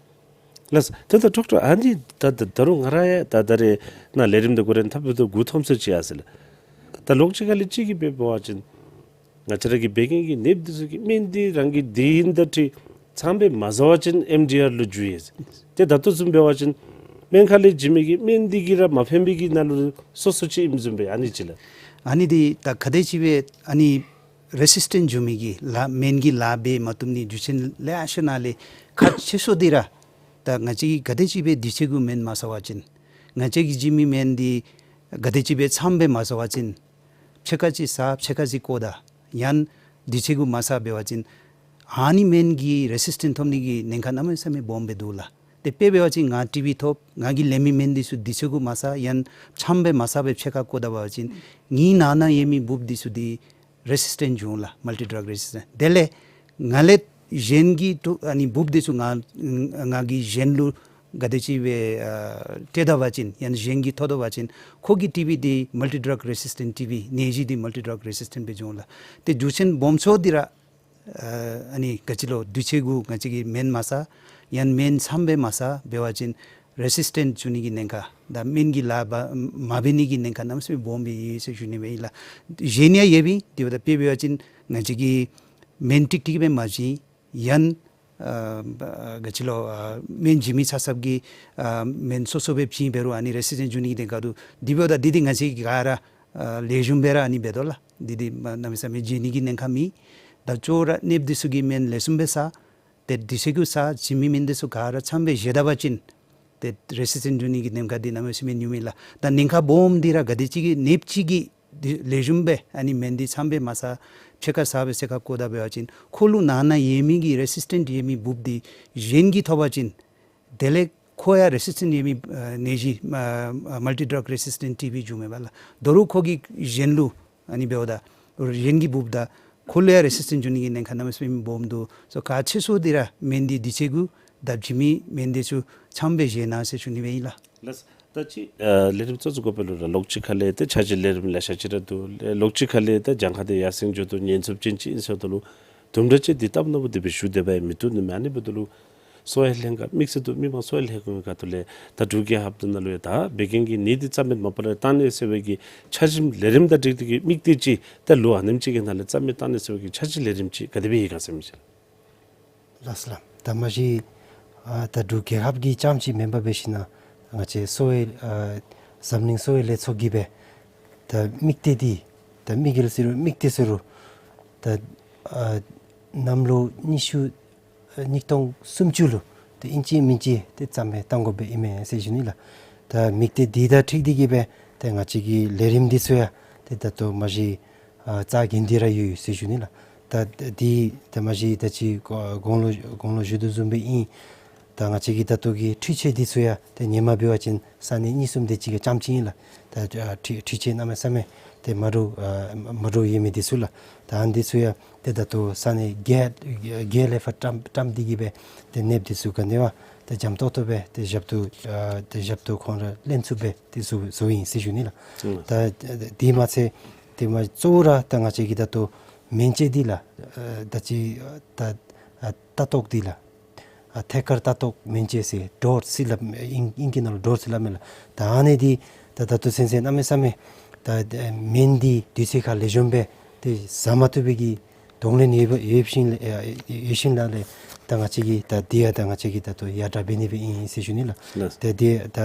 ལགས། ད་ལྟོ་ཌོག་ཊར་ཨ་འདི་ད་ད་ད་རུང་ང་ར་ཡང་ད་ད་རེས་ནཱ་ལས་རིམ་འདི་འགོ་འདྲེན་འཐབ་ད་ལྟོ་མགུ་འཐོམ་ས་ཅིག་ཡོད་ཟེར་ལགས། ད་ལོགས་ཅིག་ཁ་ལས་ཅིག་གིས་འབད་བ་ཅིན་ང་བཅས་ར་གི་བད་ཀན་གྱི་ནདཔ་འདི་ཚུ་གི་སྨན་འདི་རང་གི་དུས་ཡུན་དང་འཁྲིལ་ཚངམ་སྦེ་མ་བཟའ་བ་ཅིན་ཨེམ་ཌི་ཨར་ལུ་འགྱུར་ཡི་ཟེར། ཏེ་ད་ལྟོ་བཟུམ་འབད་བ་ཅིན་སྨན་ཁང་ལས་བྱིན་མི་གི་སྨན་འདི་གིས་ར་མ་ཕན་པའི་གི་ནང་ལུ་སོང་སོང་ཅིག་ཨིནམ་བཟུམ་སྦེ་ཨ་ནི་ཅིག་ལགས། ཨ་ནི་འདི་ད་ག་དེ་ཅིག་སྦེ་ཨ་ནི་རེ་སིས་ཊེནཊ་འགྱོ་མི་གི་ལཱ་སྨན་གྱིས་ལཱ་འབད་མ་བཏུབ་ནི་རྒྱུ་མཚན་ལེ་ཤ་ནང་ལས་ཁག་ཆེ་ཤོས་འདི་ར་ད་ང་བཅས་ཀྱིས་ག་དེ་ཅིག་སྦེ་དུས་ཚོད་གུ་སྨན་མ་བཟའ་བ་ཅིན་ང་བཅས་ཀྱིས་བྱིན་མི་སྨན་འདི་ག་དེ་ཅིག་སྦེ་ཚངམ་སྦེ་མ་བཟའ་བ་ཅིན་ཕྱེད་ཀ་ཅིག་བཟའ་ཕྱེད་ཀ་ཅིག་བཀོ་ད་ཡང་དུས་ཚོད་གུ་མ་བཟའ་འབད་བ་ཅིན་ ཨ་ནི་སྨན་གྱིས་རེ་སིས་ཊེནཊ་ཐོབ་ནི་གི་ཉེན་ཁ་གནམ་མེད་ས་མེད་སྦོམ་སྦེ་འདུག་ལགས། ཏེ་དཔེ་འབད་བ་ཅིན་ང་ཊི་བི་ཐོབ། ང་གིས་ལེན་མི་སྨན་འདི་ཚུ་དུས་ཚོད་གུ་མ་ཟ། ཡང་ཆམ་སྦེ་མ་ཟ་བར་ཕྱེད་ཀ་བཀོ་ད་པ་ཅིན་ངེའི་ནང་ན་ཡོད་མི་འབུབ་འདི་ཚུ་འདི་རེ་སིས་ཊེནཊ་འབྱུང་ལགས། མལ་ཊི་ཌྲག་རེ་སིས་ཊེནཊ། དེ་ལས་ང་ལས་གཞན་གྱི་ཊུ་ཨ་ནི་འབུབ་འདི་ཚུ་ང་ང་གི་གཞན་ལུ་ག་དེ་ཅིག་སྦེ་ཨ་སྤྲོད་ད་པ་ཅིན་ཡང་གཞན་གྱིས་ཐོབ་ད་པ་ཅིན་ཁོ་གི་ཊི་བི་འདི་མལ་ཊི་ཌྲག་རེ་སིས་ཊེནཊ་ཊི་བི་ནད་གཞི་འདི་མལ་ཊི་ཌྲག་རེ་སིས་ཊེནཊ་སྦེ་འབྱུང་ལགས། ཏེ་རྒྱུ་མཚན་སྦོམ་ཤོས་འདི་ར་ཨ་ཨ་ནི་ག་ཅི་ལོ་དུས་ཚོད་གུ་ང་བཅས་ཀྱིས་སྨན་མ་ཟ་ཡང་སྨན་ཆམ་སྦེ་མ་ཟ་འབད་བ་ཅིན་རེ་སིས་ཊེནཊ་འབྱུང་ནི་གི་ཉེན་ཁ་དང་སྨན་གྱི་ལཱ་འབད་མ་འབད་ནི་གི་ཉེན་ཁ་གནམ་མེད་ས་མེད་སྦོམ་སྦེ་ཡོད་ཟེར་ཞུ་ནི་སྦེ་ཨིན་ལགས། གཞན་ཡང་ཡོད་པས། དེ་འབདཝ་ད་དཔེ་འབད་བ་ཅིན་ང་བཅས་ཀྱིས་སྨན་ཀྲིག་ཀྲི་སྦེ་མ་བྱིན། ཡང་ཨ་ག་ཅི་ལོ་ཨ་སྨན་བྱིན་མི་ཚ་ཚབ་ཀྱིས་ཨ་སྨན་སོ་སོ་སྦེ་བྱིན་འབད་རུང་ཨ་ནི་རེ་སིས་ཊེནཊ་འབྱུང་ནི་གི་ཉེན་ཁ་འདུག། དེ་འབདཝ་ད་འདི་འདི་ང་བཅས་ཀྱིས་ག་ར་ཨ་ལེགས་ཤོམ་སྦེ་ར་ཨ་ནི་འབད་དོ་ལགས། འདི་འདི་མ་གནམ་མེད་ས་མེད་བྱིན་ནི་གི་ཉེན་ཁ་མེད། ད་གཙོ་བོ་ར་ནདཔ་འདི་ཚུ་གིས་སྨན་ལེགས་ཤོམ་སྦེ་ཟ། ཏེ་དུས་ཚོད་གུ་ཟ། བྱིན་མི་སྨན་འདི་ཚུ་ག་ར་ཆམ་སྦེ་བཞེས་ད་པ་ཅིན་ཏེ་རེ་སིས་ཊེནཊ་འབྱུང་ནི་གི་ཉེན་ཁ་འདི་གནམ་མེད་ས་མེད་ཉུང་མས་ལགས། ད་ཉེན་ཁ་སྦོམ་འདི་ར་ག་དེ་ཅིག་གིས་ནདཔ་ཅིག་གིས་འདི་ལེགས་ཤོམ་སྦེ་ཨ་ནི་སྨན་འདི་ཆམ་སྦེ་མ་ཟ་ཕྱེད་ཀ་ཟ་སྦེ་ཕྱེད་ཀ་བཀོ་ད་འབད་བ་ཅིན་ཁོ་ལུ་ནང་ན་ཡོད་མི་གི་རེ་སིས་ཊེནཊ་ཡོད་མི་འབུབ་འདི་གཞན་གྱིས་ཐོབ་པ་ཅིན་དེ་ལས་ཁོ་ཡང་རེ་སིས་ཊེནཊ་ཡོད་མི་ཨ་ནད་གཞི་ཨ་ཨ་མལ་ཊི་ཌྲག་རེ་སིས་ཊེནཊ་ཊི་བི་འབྱུངམ་མས་པ་ལགས། དོ་རུང་ཁོ་གིས་གཞན་ལུ་ཨ་ནི་འབདཝ་ད་གཞན་གྱི་འབུབ་དང་ཁོ་ལུ་ཡང་རེ་སིས་ཊེནཊ་འབྱུང་ནི་གི་ཉེན་ཁ་གནམ་མེད་ས་མེད་སྦོམ་འདུག། སོ་གལ་ཆེ་ཤོས་འདི་ར་སྨན་འདི་དུས་ཚོད་གུ་དང་བྱིན་མི་སྨན་འདི་ཚུ་ཆམ་སྦེ་བཞེས་གནང་ཟེར་ཞུ་ནི་སྦེ་ཨིན་ལགས། ལགས། ད་ཅི་ཨ་ལས་རིམ་གཙོ་བཙུགས་དགོ་པའི་ལུ་ར་ལོགས་ཅིག་ཁ་ལས་ཏེ་འཆར་གཞི་ལས་རིམ་ལེ་ཤ་ཅིག་ར་འདུག། ལོགས་ཅིག་ཁ་ལས་ཏེ་གྱངས་ཁ་འདི་ཡར་སེང་འགྱོ་དོ་ཉེན་ཚབས་ཅན་ཅིག་ཨིན་ཟེརཝ་ད་ལུ་དུམ་གྲ་ཅིག་འདི་སྟབས་ནོར་བུ་འདི་སྦེ་ཞུ་སྡོད་པའི་མི་བཏུབ་ནི་མས། ཨ་ནི་འབདཝ་ད་ལུ་གསོ་བའི་ལྷན་ཁག་དམིགས་བསལ་དུ་མི་མང་གསོ་བའི་ལྷན་ཁག་གི་ཁ་ཐུག་ལས་ད་འབྲུག་རྒྱལ་ཁབ་འདི་ནང་ལུ་ཡང་ད་བད་ཀན་གྱི་ནད་འདི་རྩ་མེད་མ་པ་ལས་བཏང་ནི་ཟེར་བའི་གི་འཆར་གཞི་ལས་རིམ་དང་འཁྲིལ་ཏེ་གི་དམིགས་གཏད་ཅིག་ད་ལོ་ཨ་ནེམ་ཅིག་གི་ནང་ལས་རྩ་མེད་བཏང་ནི་ཟེར་བའི་གི་འཆར་གཞི་ལས་རིམ་ཅིག་ག་དེ་སྦེ་ཡོད་ག་ཟེར་མི་ཅིག། ལགས་སོ་ལགས། ད་མ་གཞི་ཨ་ད་འབྲུག་རྒྱལ་ཁབ་ཀྱི་རྐྱངམ་ཅིག་མེན་པར་འབད་ཞིན་ན་ང་བཅས་གསོ་བའི་ཨ་འཛམ་གླིང་གསོ་བའི་ལས་ཚོགས་ཀྱིས་སྦེ་ད་དམིགས་གཏད་འདི་ད་དམིགས་ཡུལ་ཟེར་རུང་དམིགས་གཏད་ཟེར་རུང་ད་ཨ་གནམ་ལོ་ཉི་ཤུ་ཨ་ཉིས་སྟོང་སུམ་ཅུ་ལུ་ཏེ་ཨིན་ཅི་མིན་ཅི་ཏེ་རྩ་མེད་བཏང་དགོ་པའི་ཨིན་མས་ཟེར་ཞུ་ནི་ལགས། ད་དམིགས་གཏད་འདི་དང་འཁྲིལ་ཏེ་གི་སྦེ་ཏེ་ང་བཅས་ཀྱི་ལས་རིམ་འདི་ཚུ་ཡང་ཏེ་ད་ལྟོ་མ་གཞི་ཨ་རྩ་འགེངས་ཏེ་ར་ཡོད་ཟེར་ཞུ་ནི་ལགས། ད་འདི་ད་མ་གཞི་ད་ཅི་གོང་ལུ་གོང་ལུ་ཞུ་དོ་བཟུམ་སྦེ་ཨིན། ད་ང་བཅས་ཀྱི་ད་ལྟོ་གི་འཕྲུལ་ཆས་འདི་ཚུ་ཡང་ཏེ་ཧེ་མ་འབད་བ་ཅིན་ས་གནས་གཉིས་གསུམ་དེ་ཅིག་གི་རྐྱངམ་ཅིག་ཨིན་ལགས། ད་ཨ་འཕྲུལ་འཕྲུལ་ཆས་གནམ་མེད་ས་མེད་ཏེ་མ་འདྲཝ་ཨ་མ་འདྲཝ་ཡོད་མི་འདི་ཚུ་ལགས། ད་ཨ་ནི་འདི་ཚུ་ཡང་ཏེ་ད་ལྟོ་ས་གནས་བརྒྱད་བརྒྱད་ལས་ཕར་བཀྲམ་བཀྲམ་སྟེ་གི་སྦེ་ཏེ་ནདཔ་འདི་ཚུ་ག་ནི་བ་ཏེ་འཇམ་ཏོག་ཏོ་སྦེ་ཏེ་ཞབས་ཏོག་ཨ་ཏེ་ཞབས་ཏོག་ཁོང་ར་ལེན་ཚུགསཔ་སྦེ་ཏེ་བཟོ་བཟོཝ་ཨིན་ཟེར་ཞུ་ནི་ལགས། ཨུམ། ད་དེ་མ་ཚད་ཏེ་མ་གཙོ་བོ་ར་ད་ང་བཅས་ཀྱི་ད་ལྟོ་སྨན་དཔྱད་འདི་ལགས་ཨ་ད་ཅི་ད་ཨ་ལྟ་རྟོག་འདི་ལགས་ཨ་ཐད་ཀར་ལྟ་རྟོག་སྨན་དཔྱད་ཟེར་ཌོར་ཟེར་སླབ་ཨིང་ཨིང་སྐད་ནང་ལུ་ཌོར་ཟེར་སླབ་མས་ལགས། ད་ཨ་ནི་འདི་ད་ད་ལྟོ་ཚུན་ཚོད་གནམ་མེད་ས་མེད་ད་སྨན་འདི་དུས་ཚོད་ཁར་ལེགས་ཤོམ་སྦེ་ཏེ་ཟ་མ་བཏུབ་པའི་གི་གདོང་ལེན་ཡོད་པ་ཡོད་བཞིན་ཨ་ཡོད་བཞིན་ལགས། ལས་ད་ང་བཅས་ཀྱིས་ད་འདི་ཡང་ད་ང་བཅས་ཀྱིས་ད་ལྟོ་ཡར་དྲག་འབད་ནི་སྦེ་ཨིན་ཟེར་ཞུ་ནི་ལགས། ལགས། ཏེ་འདི་ད་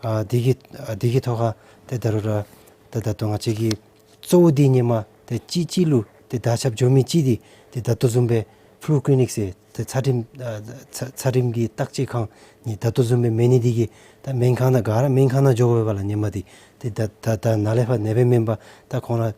ཨ་འདི་གི་ཨ་འདི་གི་ཐོག་ཁར་ཏེ་ད་རུང་ར་ད་ད་ལྟོ་ང་བཅས་ཀྱི་གཙོ་བོ་འདི་ཧེ་མ་ཏེ་གཅིག་གཅིག་ལུ་ཏེ་དར་ཁྱབ་འགྱོ་མི་ཅིག་འདི་ཏེ་ད་ལྟོ་བཟུམ་སྦེ་ཕུ་ལུ་ཀི་ལི་ནིག་ཟེར་ཏེ་ཚད་རིམས་ཨ་ཚད་ཚད་རིམས་ཀྱི་བརྟག་དཔྱད་ཁང་ནི་ད་ལྟོ་བཟུམ་སྦེ་མེད་ནི་འདི་གིས་ད་སྨན་ཁང་ནང་ག་ར་སྨན་ཁང་ནང་འགྱོ་དགོ་པས་ལགས། ཧེ་མ་འདི་ཏེ་ད་ད་ད་ནཱ་ལས་ཕར་ནེ་སྦེ་མེན་པར་ད་ཁོང་ར་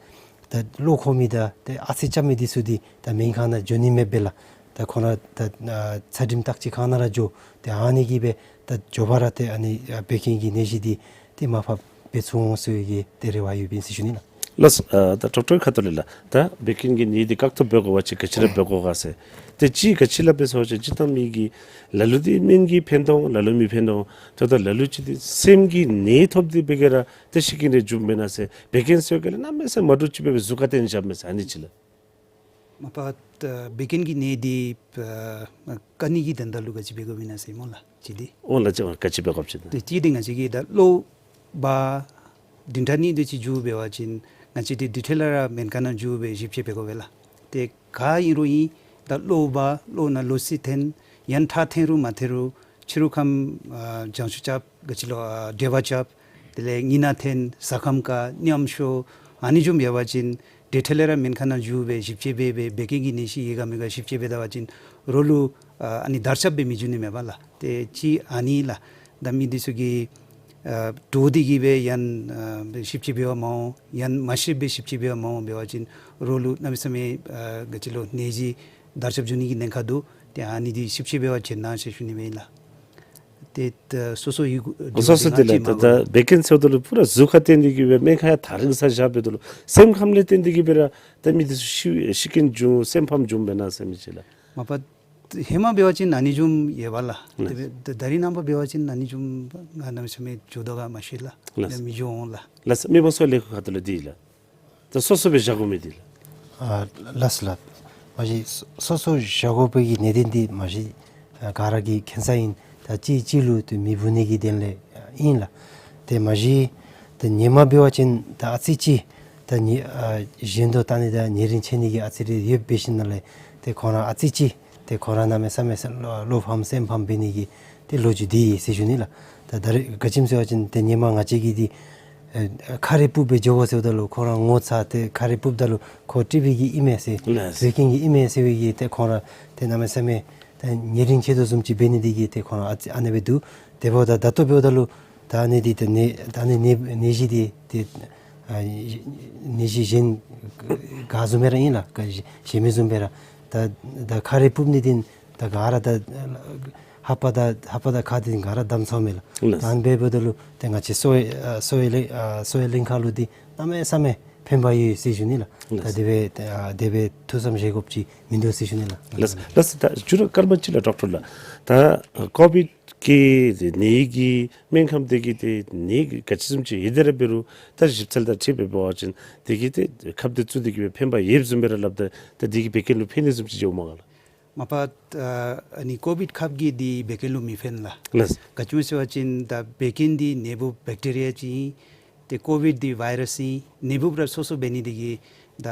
ད་བློ་འཁོར་མི་དང་ཏེ་ཨ་ཙི་རྐྱབ་མི་འདི་ཚུ་འདི་ད་སྨན་ཁང་ནང་འགྱོ་ནི་མེདཔ་སྦེ་ལགས། ད་ཁོང་ར་ད་ཨ་ཚད་རིམས་བརྟག་དཔྱད་ཁང་ནང་ར་འགྱོ། ཏེ་ཨ་ནི་གིས་སྦེ་ད་མགྱོགས་པ་ར་ཏེ་ཨ་ནི་ཨ་བད་ཀན་གྱི་ནད་གཞི་འདི་ཏེ་མར་ཕབ་འབད་ཚུགས་འོང་ཟེར་བའི་གི་ཏེ་རེ་བ་ཡོདཔ་ཨིན་ཟེར་ཞུ་ནི་ལགས། ལགས། ཨ་ད་ཌོག་ཊར་ཁ་ཐུག་ལས་ལགས། ད་བད་ཀན་གྱི་ནད་འདི་བཀག་ཐབས་འབད་དགོ་པ་ཅིན་ག་ཅི་ར་འབད་དགོ་ག་ཟེར། ཏེ་ཅིག་ག་ཅི་སླབ་པས་ཟེར་བ་ཅིན་སྤྱིར་བཏང་མི་གིས་ལ་ལུ་འདི་སྨན་གྱིས་ཕན་དོ་འོང་། ལ་ལུ་མི་ཕན་དོ་འོང་། ད་ལྟོ་ལ་ལུ་ཅིག་འདི་སེམས་ཀྱི་ནད་ཐོབ་སྟེ་འབད་ག་ར་ཏེ་ཤི་ཁན་རེ་འགྱོཝ་མེན་ན་ཟེར། བད་ཀན་ཟེར་ག་ལས་གནམ་མེད་ས་མེད་མ་འདྲཝ་ཅིག་སྦེ་སྦེ་གཟུགས་ཁར་བསྟན་བཞགཔ་མས་ཟེར། ཨ་ནི་ཅིག་ལགས། མ་པ་ད་བད་ཀན་གྱི་ནད་འདི་ཨ་བཀག་ནི་གི་དོན་དག་ལུ་ག་ཅི་འབད་དགོཔ་ཨིན་ན་ཟེར་སྨོ་ལགས། ཅིག་འདི། འོང་ལགས། ཅིག་ག་ཅི་འབད་དགོཔ་ཅིག་ད། ཏེ་ཅིག་འདི་ང་བཅས་ཀྱིས་ད་གློ་བ་བདུན་ཕྲག་གཉིས་དེ་ཅིག་འགྱོ་འབད་བ་ཅིན་ང་བཅས་འདི་དུས་ཐོག་ལས་ར་སྨན་ཁང་ནང་འགྱོ་སྦེ་ཞིབ་དཔྱད་འབད་དགོ་པས་ལགས། ཏེ་ག་ཨིན་རུང་ཨིན་ད་གློ་བ་གློ་ནང་ལོག་སི་ཐོན་ཡང་ཁྲག་ཐོན་རུང་མ་ཐོན་རུང་ཕྱི་རུ་ཁམས་ཨ་ལྗང་ཁུ་རྐྱབ་ག་ཅི་ལོ་ཨ་དྲེག་པ་རྐྱབ། དེ་ལས་སྙིང་ནད་ཐོན་ཟ་ཁམས་དཀར་ཉམས་ཤོར་ཨ་ནི་བཟུམ་འབད་བ་ཅིན་དུས་ཐོག་ལས་ར་སྨན་ཁང་ནང་འགྱོ་སྦེ་ཞིབ་དཔྱད་འབད་སྦེ་བད་ཀན་གྱི་ནད་གཞི་ཡོད་ག་མེད་ག་ཞིབ་དཔྱད་འབད་ད་པ་ཅིན་རོགས་ལུ་ཨ་ཨ་ནི་དར་ཁྱབ་སྦེ་མི་འགྱོ་ནི་མས་པ་ལགས། ཏེ་ཅིག་ཨ་ནི་ལགས། ད་མི་འདི་ཚུ་གིས་ཨ་འདྲོག་སྟེ་གི་སྦེ་ཡང་ཨ་ཞིབ་དཔྱད་འབད་བར་མ་འོང་། ཡང་མ་ཤེས་པར་ཞིབ་དཔྱད་འབད་བར་མ་འོང་། འབད་བ་ཅིན་རོགས་ལུ་གནམ་མེད་ས་མེད་ཨ་ག་ཅི་ལོ་ནད་གཞི་ དར་ཁྱབ་འགྱོ་ནི་གི་ཉེན་ཁ་འདུག། ཏེ་ཨ་ནི་འདི་ཞིབ་དཔྱད་འབད་བ་ཅིན་གནང་ཟེར་ཞུ་ནི་སྦེ་ཨིན་ལགས། ཏེ་ད་སོ་སོ་ཡི་གུ་སོ་སོ་དེ་ལགས། ད་ད་བད་ཀན་ཟེརཝ་ད་ལུ་པུ་ར་གཟུགས་ཁར་བརྟེན་ཏེ་གིས་སྦེ་སྨན་ཁང་ཡང་ཐག་རིང་ས་བཞག་འབདཝ་ད་ལུ་སེམས་ཁམས་ལས་བརྟེན་ཏེ་གིས་སྦེ་ར་ད་མི་འདི་ཚུ་ཤི་ཤི་རྐྱེན་བྱུང་སེམས་ཕམ་བྱུངམ་མེན་ན་ཟེར་མི་ཅིག་ལགས། མ་པ་ཧེ་མ་འབད་བ་ཅིན་ཨ་ནི་བཟུམ་ཡོད་པ་ལགས། ལགས། ད་ད་རིས་ནངས་པ་འབད་བ་ཅིན་ཨ་ནི་བཟུམ་ང་གནམ་མེད་ས་མེད་འགྱོ་དོ་ག་མ་ཤེས་ལགས། ལགས། ད་མི་འགྱོ་འོང་ལགས། ལགས། མི་མང་གསོ་བའི་ལས་ཁུངས་ཁ་ཐུག་ལས་འདི་ལགས། ད་སོ་སོ་སྦེ་བཞག་དགོ་མི་འདི་ལགས། ཨ་ལགས་ལགས། མ་གཞི་སོ་སོ་བཞག་དགོ་པའི་གི་གནད་དོན་འདི་མ་གཞི་ཨ་ག་ར་གིས་མཁྱེན་ས་ཨིན། ད་གཅིག་གཅིག་ལུ་ཏེ་མི་འབུ་ནི་གི་དོན་ལས་ཨིན་ལགས། ཏེ་མ་གཞི་ཏེ་ཧེ་མ་འབད་བ་ཅིན་ད་ཨ་ཙི་ཅིག་ད་ནི་ཨ་གཞན་དོན་བལྟ་ནི་དང་ཉེ་རིང་ཆེ་ནི་གི་ཨ་ཙི་རེ་ཡོདཔ་འབད་ཞིནམ་ལས་ཏེ་ཁོང་ར་ཨ་ཙི་ཅིག་ཏེ་ཁོང་ར་གནམ་མེད་ས་མེད་བློ་བློ་ཕམ་སེམས་ཕམ་འབད་ནི་གི་ཏེ་ལོ་རྒྱུས་འདི་ཨིན་ཟེར་ཞུ་ནི་ལགས། ད་ད་རེས་ག་ཅི་སྨོ་ཟེར་བ་ཅིན་ཏེ་ཧེ་མ་ང་བཅས་ཀྱིས་འདི་ཨེ་ཁ་རས་སྤུབས་སྦེ་འགྱོ་དགོ་ཟེརཝ་ད་ལུ་ཁོང་ར་ངོ་ཚ་སྟེ་ཁ་རས་སྤུབས་ད་ལུ་ཁོ་ཊི་བི་གི་ཨིན་མས་ཟེར། ལགས། བད་ཀན་གྱི་ཨིན་མས་ཟེར་བའི་གི་ཏེ་ཁོང་ར་ཏེ་གནམ་མེད་ས་མེད་ཏེ་ཉེ་རིང་ཆེ་དོ་བཟུམ་ཅིག་འབད་ནི་འདི་གིས་ཏེ་ཁོང་ར་ཨ་ཙི་ཨ་ནེ་སྦེ་འདུག། དེ་འབདཝ་ད་ད་ལྟོ་འབདཝ་ད་ལུ་ད་ཨ་ནི་འདི་ཏེ་ནད་ད་ཨ་ནི་ནད་ནད་གཞི་འདི་ཏེ་ཨ་ནད་གཞི་གཞན་ག་བཟུམ་སྦེ་ར་ཨིན་ལགས། ག་གཞན་མི་བཟུམ་སྦེ་ར་ད་ད་ཁ་རས་སྤུབས་ནི་འདི་ད་ག་ར་ད་ལྷ་པ་དང་ལྷ་པ་དང་ཁ་འདི་ག་ར་བསྡམས་སོངམ་མས་ལགས། ལགས། ད་ཨ་ནི་འབདཝ་ད་ལུ་ཏེ་ང་བཅས་གསོ་བའི་ཨ་གསོ་བའི་ལས་ཨ་གསོ་བའི་ལྷན་ཁག་ལུ་འདི་གནམ་མེད་ས་མེད་ཕན་པ་ཡོད་ཟེར་ཞུ་ནི་ལགས། ལགས། ད་དེ་སྦེ་ཨ་དེ་སྦེ་ཐུགས་བསམ་བཞེས་དགོཔ་ཅིག་མིན་འདུག་ཟེར་ཞུ་ནི་ལགས། ལགས། ལགས། ད་མཇུག་ར་སྐར་མ་གཅིག་ལགས་ཌོག་ཊར་ལགས། ད་ཨ་ཀོ་བིཌ་ཀྱི་ནད་ཀྱི་སྨན་ཁབ་འདི་གིས་ཏེ་ནད་ག་ཅི་བཟུམ་ཅིག་ཡོད་དེ་ར་འབད་རུང་ད་ཞིབ་འཚོལ་དང་འཁྲིལ་སྦེ་འབད་བ་ཅིན་འདི་གིས་ཏེ་ཁབ་འདི་བཙུགས་ཏེ་གིས་སྦེ་ཕན་པ་ཡོདཔ་བཟུམ་སྦེ་ར་སླབ་ད་ད་འདི་གིས་བད་ཀན་ལུ་ཕན་ནི་བཟུམ་ཅིག་འགྱོཝ་མས་ག་ལགས། མ་པ་ཨ་ཨ་ནི་ཀོ་བིཌ་ཁབ་ཀྱིས་འདི་བད་ཀན་ལུ་མི་ཕན་ལགས། ལགས། ག་ཅི་སྨོ་ཟེར་བ་ཅིན་ད་བད་ཀན་འདི་ནད་འབུཔ་བེཀ་ཊི་རི་ཡ་ཅིག་ཨིན། ཏེ་ཀོ་བིཌ་འདི་ཝའི་རཱསི་ཨིན། ནད་འབུཔ་ར་སོ་སོ་འབད་ནི་འདི་གིས་ད་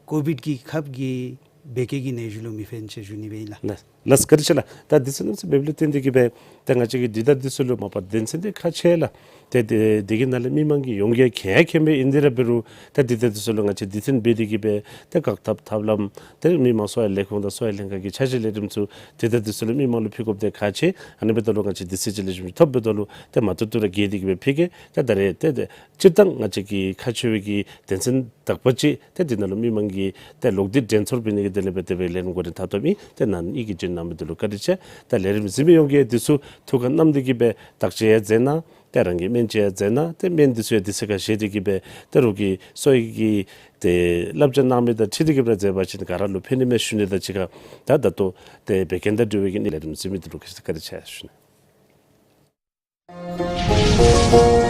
ཀོ་བིཌ་ཀྱི་ཁབ་ཀྱིས་བད་ཀན་གྱི་ནད་གཞི་ལུ་མི་ཕན་ཟེར་ཞུ་ནི་སྦེ་ཨིན་ལགས། ལགས། ལགས། བཀའ་དྲིན་ཆེ་ལགས། ད་དུས་ཚོད་གནམ་མེད་ས་མེད་འབདཝ་ལས་བརྟེན་ཏེ་གིས་སྦེ་ད་ང་བཅས་ཀྱིས་འདི་དང་འདི་ཚུ་ལུ་མ་པ་དོན་ཚན་འདི་ཁག་ཆེ་ལགས། ཏེ་དེ་དེ་གི་ནང་ལས་མི་མང་གིས་ཡོངས་གྲགས་མཁྱེན་མཁྱེནམ་སྦེ་ཨིན་ཏེ་ར་འབད་རུང་ད་འདི་དང་འདི་ཚུ་ལུ་ང་བཅས་དུས་ཚོད་འབད་དེ་གིས་སྦེ་ད་བཀག་ཐབས་ཐབས་ལམ་ཏེ་མི་མང་གསོ་བའི་ལས་ཁུངས་དང་གསོ་བའི་ལྷན་ཁག་གི་ཕྱག་ཕྱིད་ལས་རིམ་ཚུ་འདི་དང་འདི་ཚུ་ལུ་མི་མང་ལུ་ཕུལ་དགོཔ་འདི་ཁག་ཆེ། ཨ་ནི་འབདཝ་ད་ལུ་ང་བཅས་དུས་ཚོད་ཅིག་ལེགས་ཤོམ་ཅིག་ཐོབ་འབདཝ་ད་ལུ་ཏེ་མ་ཐུབ་ཐུབ་ར་རྒྱས་ཏེ་གིས་སྦེ་ཕུལ་གེ། ད་ད་རེས་ཏེ་ཏེ་སྤྱིར་བཏང་ང་བཅས་ཀྱི་ཁག་ཆེ་བའི་གི་དོན་ཚན་དག་པ་ཅིག་ཏེ་འདི་ནང་ལུ་མི་མང་གི་ཏེ་ལོག་སྟེ་དྲན་ཚོར་འབད་ནི་གི་དོན་ལས་སྦེ་དེ་སྦེ་ལས་རིམ་འགོ་འདྲེན་འཐབ་འཐབཔ་ཨིན། ཏེ་ནཱ་ཡི་གེ་བྱོན་གནང་མི་འདི་ལུ་བཀའ་དྲིན་ཆེ། ད་ལས་རིམ་གཟིགས་མི་ཡོངས་ཀྱིས་འདི་ཚུ་ཐུགས་ཁར་བསྣམས་ཏེ་གིས་སྦེ་བརྟག་དཔྱད་ཡང་མཛད་གནང་། ཏེ་རང་གིས་སྨན་དཔྱད་ཡང་མཛད་གནང་། ཏེ་སྨན་འདི་ཚུ་ཡང་དུས་ཚོད་ཁར་བཞེས་ཏེ་གིས་སྦེ་ཏེ་རོགས་ཀྱིས་གསོ་བའི་གི་ཏེ་བསླབ་བྱ་གནང་མི་དང་འཁྲིལ་ཏེ་གིས་སྦེ་མཛད་པ་ཅིན་ག་ར་ལུ་ཕན་ནི་མས་ཞུ་ནི་དང་གཅིག་ཁར་ད་ད་ལྟོ་ཏེ་བད་ཀན་དང་འབྲེལ་བའི་གི་ལས་རིམ་གཟིགས་མི་འདི་ལུ་བཀའ་དྲིན་ཆེ་ཞུ་ནི།